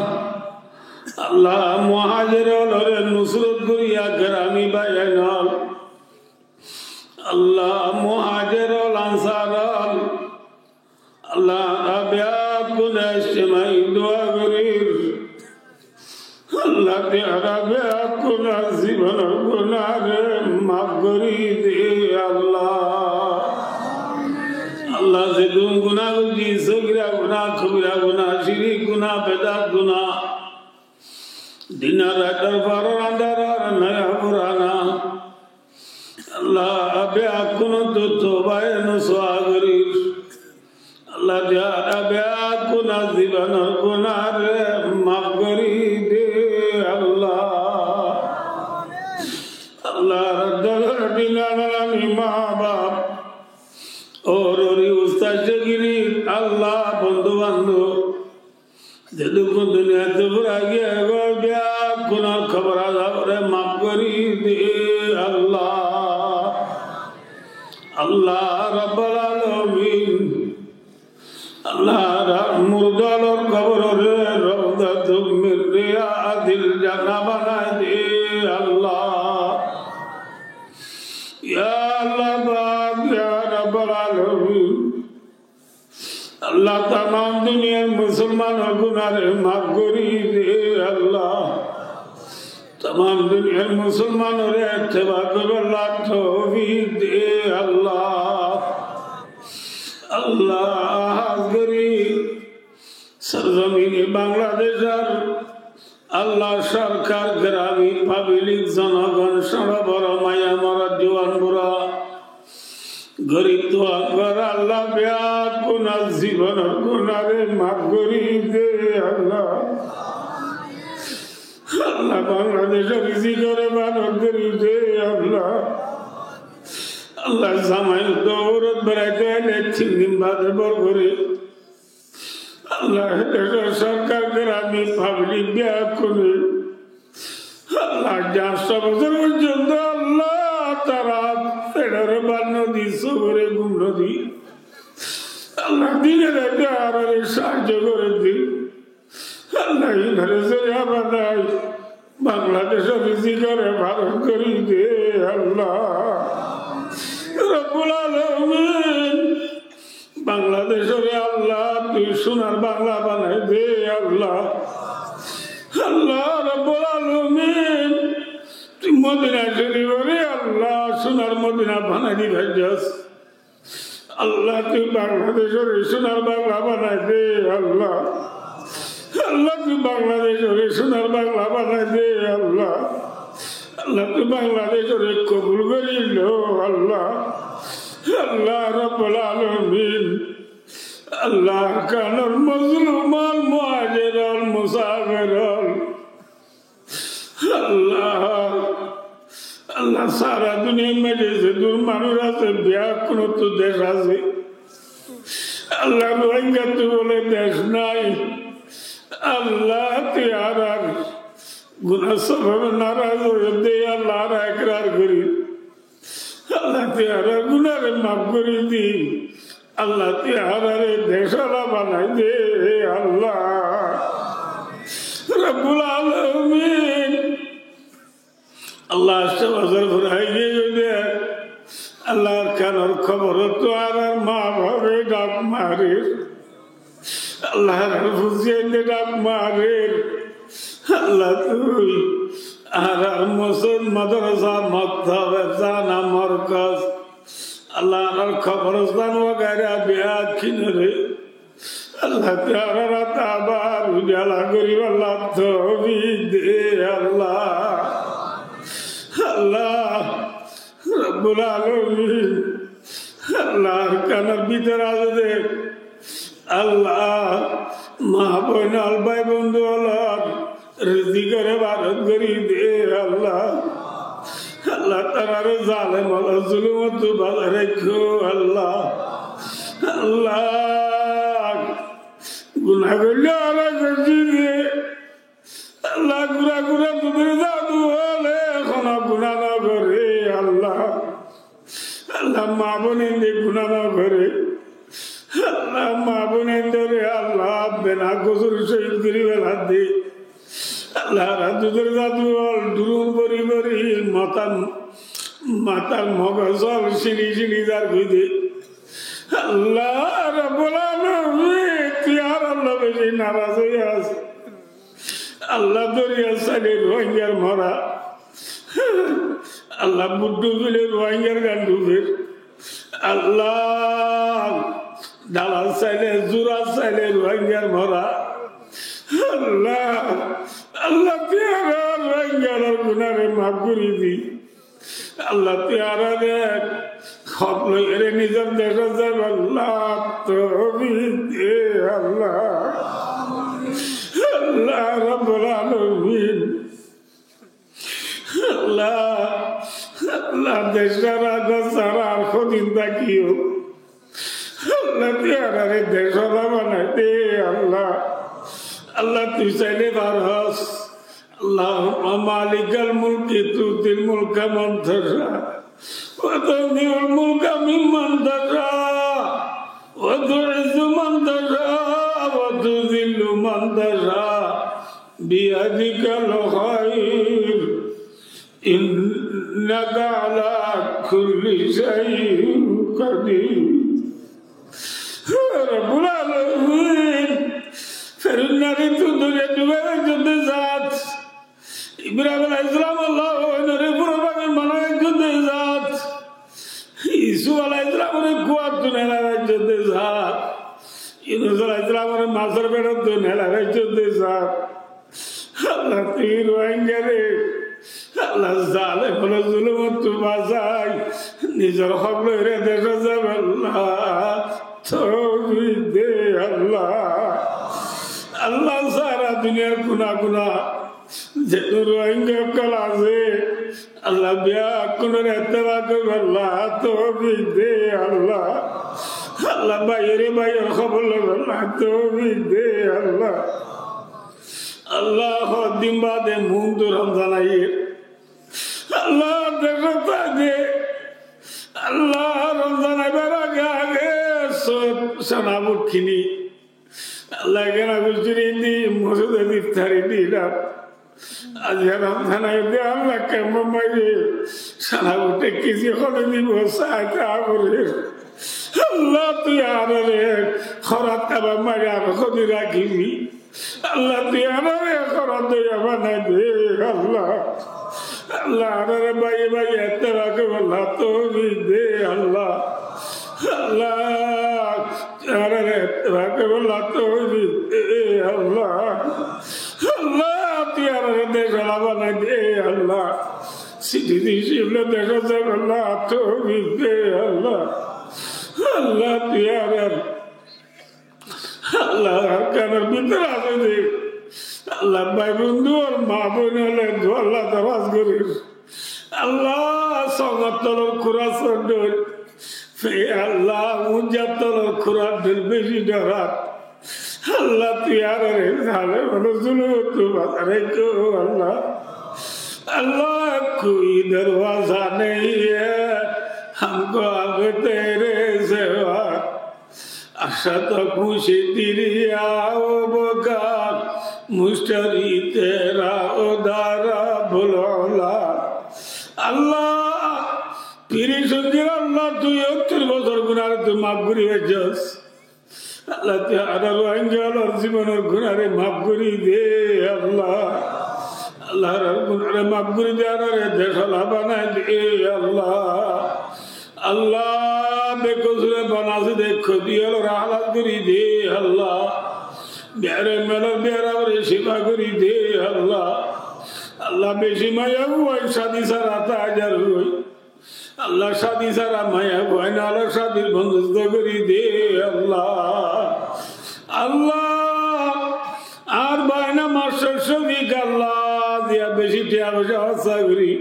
Allah, muhajir ólore nusrot goriya gerami báiyain ol, Allah, muhajir ól, ansar ól, Allah, añára beggúne ijtimai dua gorir. Allah, tui añára beggúnor zibonor gunáre maf gorí de, Allah. Allah, zedún guná goijjí, sogíra guná, kobíra guná, cirik guná, bedat guná, din ar raitor faror andár ar naya furana, Allah, beggúnottú tobaye nasuha gorír. Allah, tui añára beggúnor zibonor gunáre maf gorí de, Allah. Allah, Rabbul Alamin, añárar ma baf, ór óri ustad cógiri, Allah, bondú bandób, zedún duniyaittú fúrai giyé gói, beggúnor kobor azabore maf gorí de, Allah. Allah Rabbul Alamin, Allah, añárar murda ólor koborore rawdatun min riyadil jannah banai de, Allah. Ya Allah pak, ya Rabbul Alamin, Allah, tamam duniyar musolmanor gunáre maf gorí de, Allah. Tamam duniyar musolmanore itteba goríbolla toufik de, Allah. Allah, hás gorí sorzomin Bangladecor Allah, sorkar, grami, pablik, zonogon, sóñço boro, maiya morot, juwan bura, gorib tuañgor Allah, beggúnor zibonor gunáre maf gorí de, Allah. Allah, Bangladecor rizikore barok gorí de, Allah. Allah, zamai uddó, ourot beraitó aile tin din bade bor gorí. Allah, decor sorkar, grami, pablik beggúne, Allah, zañt cót bosór foijjonto, Allah, tará feçore bát no di, sóbore gúm no di, Allah, dine raite añárare sahajjo gorí di. Allah, inore zoriya banai Bangladecor rizikore barok gorí de, Allah. Rabbul Alamin, Bangladecore Allah, tui sunar Bangla banai de, Allah. Allah Rabbul Alamin, tui Modina Corifore Allah, sunar Modina banai di faijjos. Allah, tui Bangladecore sunar Bangla banai de, Allah. Allah, tui Bangladecore sunar Bangla banai de, Allah. Allah, tui Bangladecore kobul gorí lo, Allah. Allah Rabbul Alamin, Allah, Arkanor mozlum ól, muhajir ól, musafir ól, Allah, Allah, sára duniyar maze zedún manúic asé, beggúnottú dec asé. Allah, Ruáingattú bóle dec nái. Allah, tui añárar gunar sobabe naraz óiye de, Allah, añára ekrar gorí. Allah, tui añárar gunáre maf gorí di. Allah, tui añárare decwala banai de, Allah. Rabbul Alamin, Allah, añctó bosór furai giyé de, Allah, Arkanor koborottú añárar ma bafe dhak marer. Allah, añárar fuain de dhak marer. Allah, tui añárar mosjid, madrasa, maktab, efzana, morkaz, Allah, añárar koborostan wagaira beggúnore, Allah, tui añárare abar ujala goríballa toufik de, Allah. Allah, Rabbul Alamin, Allah, Arkanor bútore asé de, Allah, ma boin ól, bái bondú ól, rizikore barok gorí de, Allah. Allah, tarare zalem ólor zulumottú bazai raikó, Allah. Allah, guná goille añára goijjí de, Allah, gura gura dudor zadu óle hono guná no gore, Allah. Allah, ma boin inde guná no gore. Allah, ma boin indore, Allah, bena gusúl cóhid gorí fela de. Allah, añárar dudor zadu ól dhurun bori bori matar, matar mogos ól círi círi zar goi de. Allah Rabbul Alamin, tui añárar loi beci naraz ói asó. Allah, doriya saile Ruáingar mora. Allah, búttu file Ruáingar gan dúber. Allah, dala saile, zura saile Ruáingar mora. Allah, Allah, tui añárar Ruáingar gunáre maf gorí di. Allah, tui añáre hok loi ere nizor decót zaibar Allah toufik de Allah. Allah Rabbul Alamin. Allah, Allah, dec sára, gór sára ar hodin tákiyo? Allah, tui añáre dec ola banai de Allah. Allah, tui saile faros. اللهم مالك الملك تؤتي الملك من تشاء وتنزع الملك ممن تشاء وتعز من تشاء وتذل من تشاء بيدك الخير إنك على كل شيء قدير. Rabbul Alamin, Fir'aunare tui doriya dubaibar zat, Ibrahim alaihissalam Allah, óinore fura fagir banaibar zat, Yusuf alaihissalamore kuattú nelaibar zat, Yunus alaihissalamore masor feçottú nelaibar zat, Allah, tui Ruáingare, Allah, zalem ólor zulumottú basai, nizor hok loi ere decót zaibar Allah toufik de Allah. Allah, sára duniyar kuna kuna zetún Ruáinga ókkol asé, Allah, beggúnore ettefak goríbar Allah toufik de Allah. Allah, báiyoré báiyor hóbor loibar Allah toufik de Allah. Allah, hoddin bade muúntu Romzan aiyér. Allah, decót táke, Allah, Romzan aibar age age sób sana bút kini Allah, kena gustori di mosjidot iftari dilam. Aijja Romzan aiyé de Allah, kemor maze sana bút kini hone dibo, sai ta bole. Allah, tui añáre hórat kabar maze ar hone rakibi? Allah, tui añáre hórat doiya banai de Allah. Allah, añáre báiye báiye ettefak goríbar Allah toufik de Allah. Allah, añáre ettefak goríbar Allah toufik de Allah. Allah, tui añáre dec ola banai de Allah. Citizenship loi decót zaibar Allah toufik de Allah. Allah, tui añáre Allah, Arkanor bútore asé de Allah, bái bondú ar ma boin ókkole duwalla darawaz gorir. Allah, songor tolor kura sor dhoil, Allah, unjar tolor kura dhoil beci dhorat. Allah, tui añáre zalem ólor zulumottú basai rakó Allah. Allah, کوئی دروازہ نہیں ہے ہم کو اب تیرے سوا، عرش تو پوشیدہ دریا و بکا، مشتری تیرا و دارا بلولا۔ Allah, firi sóngir Allah, tui ottir bosór gunáre tui maf gorí faijjós. Allah, tui añárar Ruáinga ólor zibonor gunáre maf gorí de Allah. Allah, añárar gunáre maf gorí de, añáre dec ola banai de Allah. Allah, bekosure banasé de, koti ólore halas gorí de Allah. Biyara melor biyara ore cifa gorí de Allah. Allah, beci maiyafuain cádi sára táizar ói, Allah, cádi sára maiyafuain ólor cádir bondobost gorí de Allah. Allah, añár báina mastor Cofik Allah, ziya beci tiya foisa hóros gorí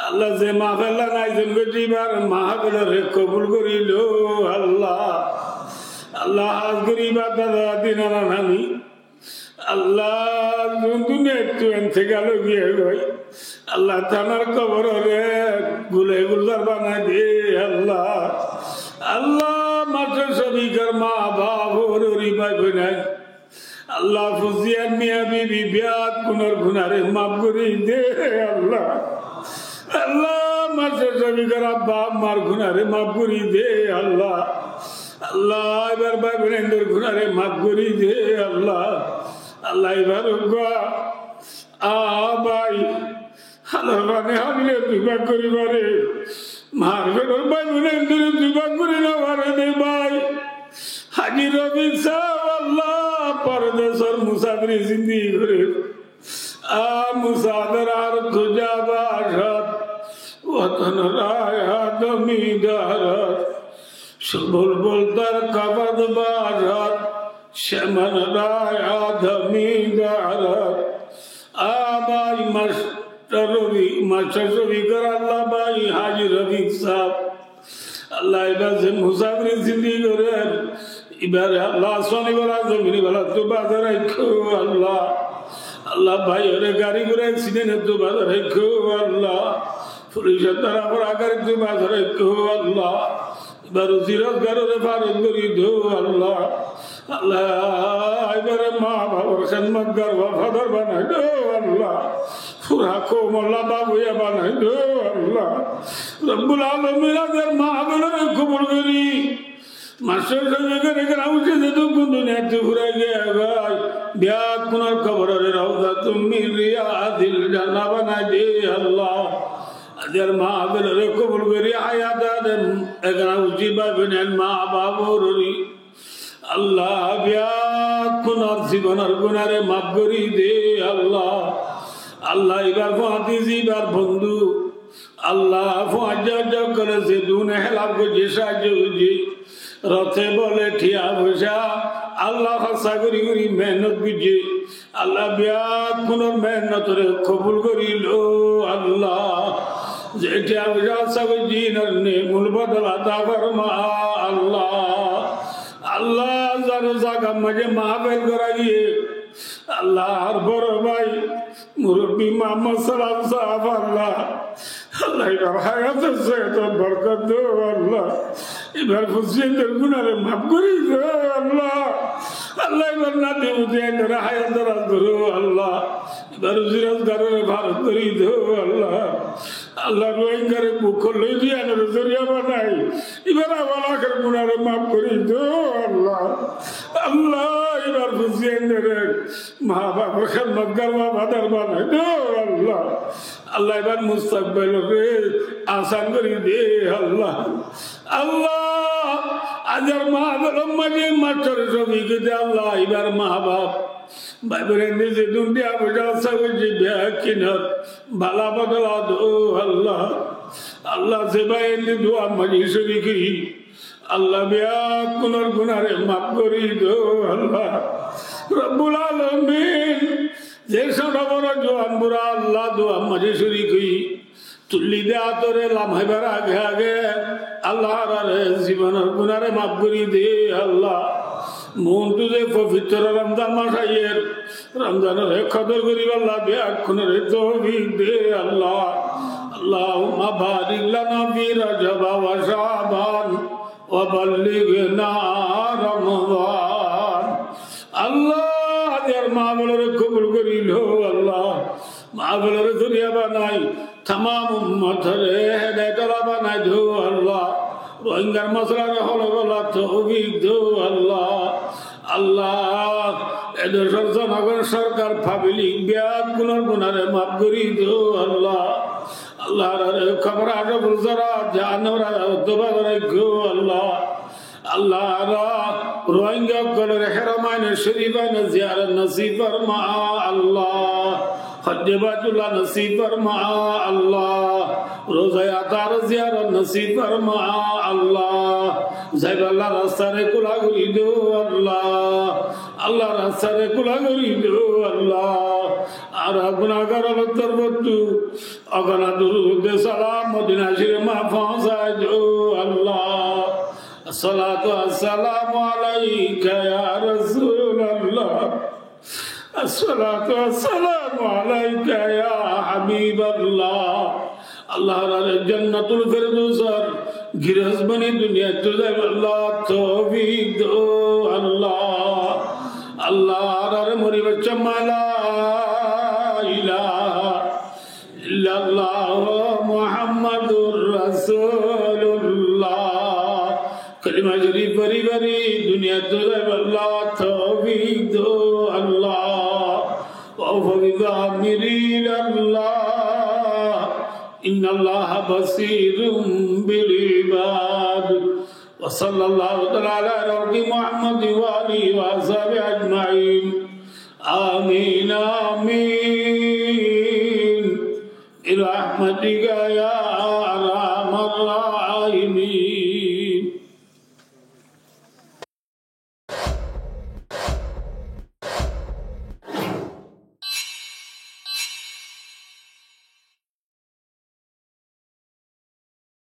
Allah, ze mahfillot ayojon goijjé, ibar mahfilore kobul gorí lo Allah. Allah, hás gorí ibar dada dinana nani Allah, zun duniyaittú entekal ói giyé goi, Allah, tanar koborore gule gulzar banai de Allah. Allah, mastor Cofikor ma baf, horori bái boin, Allah, fuziya miya bibi beggúnor gunáre maf gorí de Allah. Allah, mastor Cofikor abba ammar gunáre maf gorí de Allah. Allah, ibar bái boinor gunáre maf gorí de Allah. Allah ibár uggwá, a bái, hálar faní háile dui bák gorí fare, mar feçor bái bone endilla dui bák gorí no fare de bái. Haji Rofik sáb, Allah, pordesor musafiri zindigi gorer. A musafir ar kujá bácad, woton ra adami darad. Bulbul tar kafat bácad, seman ra adami darad. A bái, mastor Rofi, mastor Rofi gor Allah bái, Haji Rofik sáb. Allah ibár ze musafiri zindigi gorer, ibáre Allah asmani bala, zomini bala tú bazai raikkó Allah. Allah bái ore gari gura accident tú bazai raikkó Allah. Fulicor dara fora gari tú bazai raikkó Allah. Ibár ruzi rozgar ore faros gorí do Allah. Allah, ibár ma bafor hédmotgar wafadar banai do Allah. Fura koum olla baf óiya banai do Allah. Robbul Alamin, aijjar mahfil ore kobul gorí, mastor sáb e gere gere uçé ze duk duniyat tú furai giyé bái, beggúnor kobor ore rawzatun min riyadil jannah banai de Allah. Aijjar mahfil ore kobul gorí, hayat ade ekana uçí bái boin, ma baf ore Allah, beggúnor zibonor gunáre maf gorí de Allah. Allah, ibár fuañti ze ibár bondú, Allah, fuañti ze ókkole ze dun helaf goijjé, saájjo goijjé, rote bole, thiañ foicá, Allah, hóssa gorí gorí mehénnot goijjé, Allah, beggúnor mehénnot ore kobul gorí lo Allah. Ze thiañ foicá hóssa goijjé, inor nemul bodol ata forma Allah. Allah, zar zagar maze mahfil gora giyé, Allah, ar boro bái murobbi Muhammad Salam sáb, Allah, Allah, ibár hayat ot borkot do Allah. Ibár fuañti ze ókkol gunáre maf gorí do Allah. Allah, ibár nati fuañti ze ókkol hayat daraz do Allah. Ibár ruzi rozgar ore faros gorí do Allah. Allah, Rohingyare buk ot loi diyanor zoriya banai, ibár awal ahér gunáre maf gorí do Allah. Allah, ibár fuañti ze ókkol ma bafor hédmotgar wafadar banai do Allah. Allah, ibár mustakbel ore asan gorí de Allah. Allah, aijjar mahfil or maze mastor Rofi giyé de Allah, ibár ma baf, bái boin ende ze dun thiañ foicá hóssa goijjé, beggúnor bala bodola do Allah. Allah, ze bái ende duar maze córik óiye, Allah, beggúnor gunáre maf gorí do Allah. Robbul Alamin, ze sóto boro juan bura Allah duar maze córik óiye, tulli de át ore lamaibar age age Allah, añárare zibonor gunáre maf gorí de Allah. Muúntu ze fobitro Ramzan mac aiyer, Ramzan ore kodor goríballa beggúnore toufik de Allah. اللهم بارك لنا في رجب وشعبان وبلغنا رمضان. Allah, aijjar mahfil ore kobul gorí lo Allah. Mahfil ore zoriya banai tamam ummot ore hedayet ola banai do Allah. Rohingyar masalar hol golla toufik do Allah. Allah, e decor zonogon, sorkar, fablik beggúnor gunáre maf gorí do Allah. Allah, añárare kobor azabor zara, jahannamor azabor tobá goráikko Allah. Allah, añára Rohingya ókkolore Haramain Shorifain ziyarot nosib forma Allah. Hojje Baitullah nosib forma Allah. Rozaye Athar ziyarot nosib forma Allah. Zaiballa rastare kúla gorí do Allah. Allah, rastare kúla gorí do Allah. Añára gunagar ókkolor torfóttu ogona durud salam Modina Shorif ma foóñsai do Allah. الصلاة والسلام عليك يا رسول الله. الصلاة والسلام عليك يا حبيب الله. Allah, añárare Jannatul Firdausor girós boni duniyat tú zaiballa toufik do Allah. Allah, añárare moribar somot la ilaha إلا الله محمد رسول الله. Kalima shorif fori fori duniyat tú zaiballa toufik do Allah. وبضامري إلى الله، إن الله بصير بالعباد. وصلى الله تعالى على خلقه محمد وآله وأصحابه أجمعين. آمين، آمين. برحمتك يا أرحم الراحمين.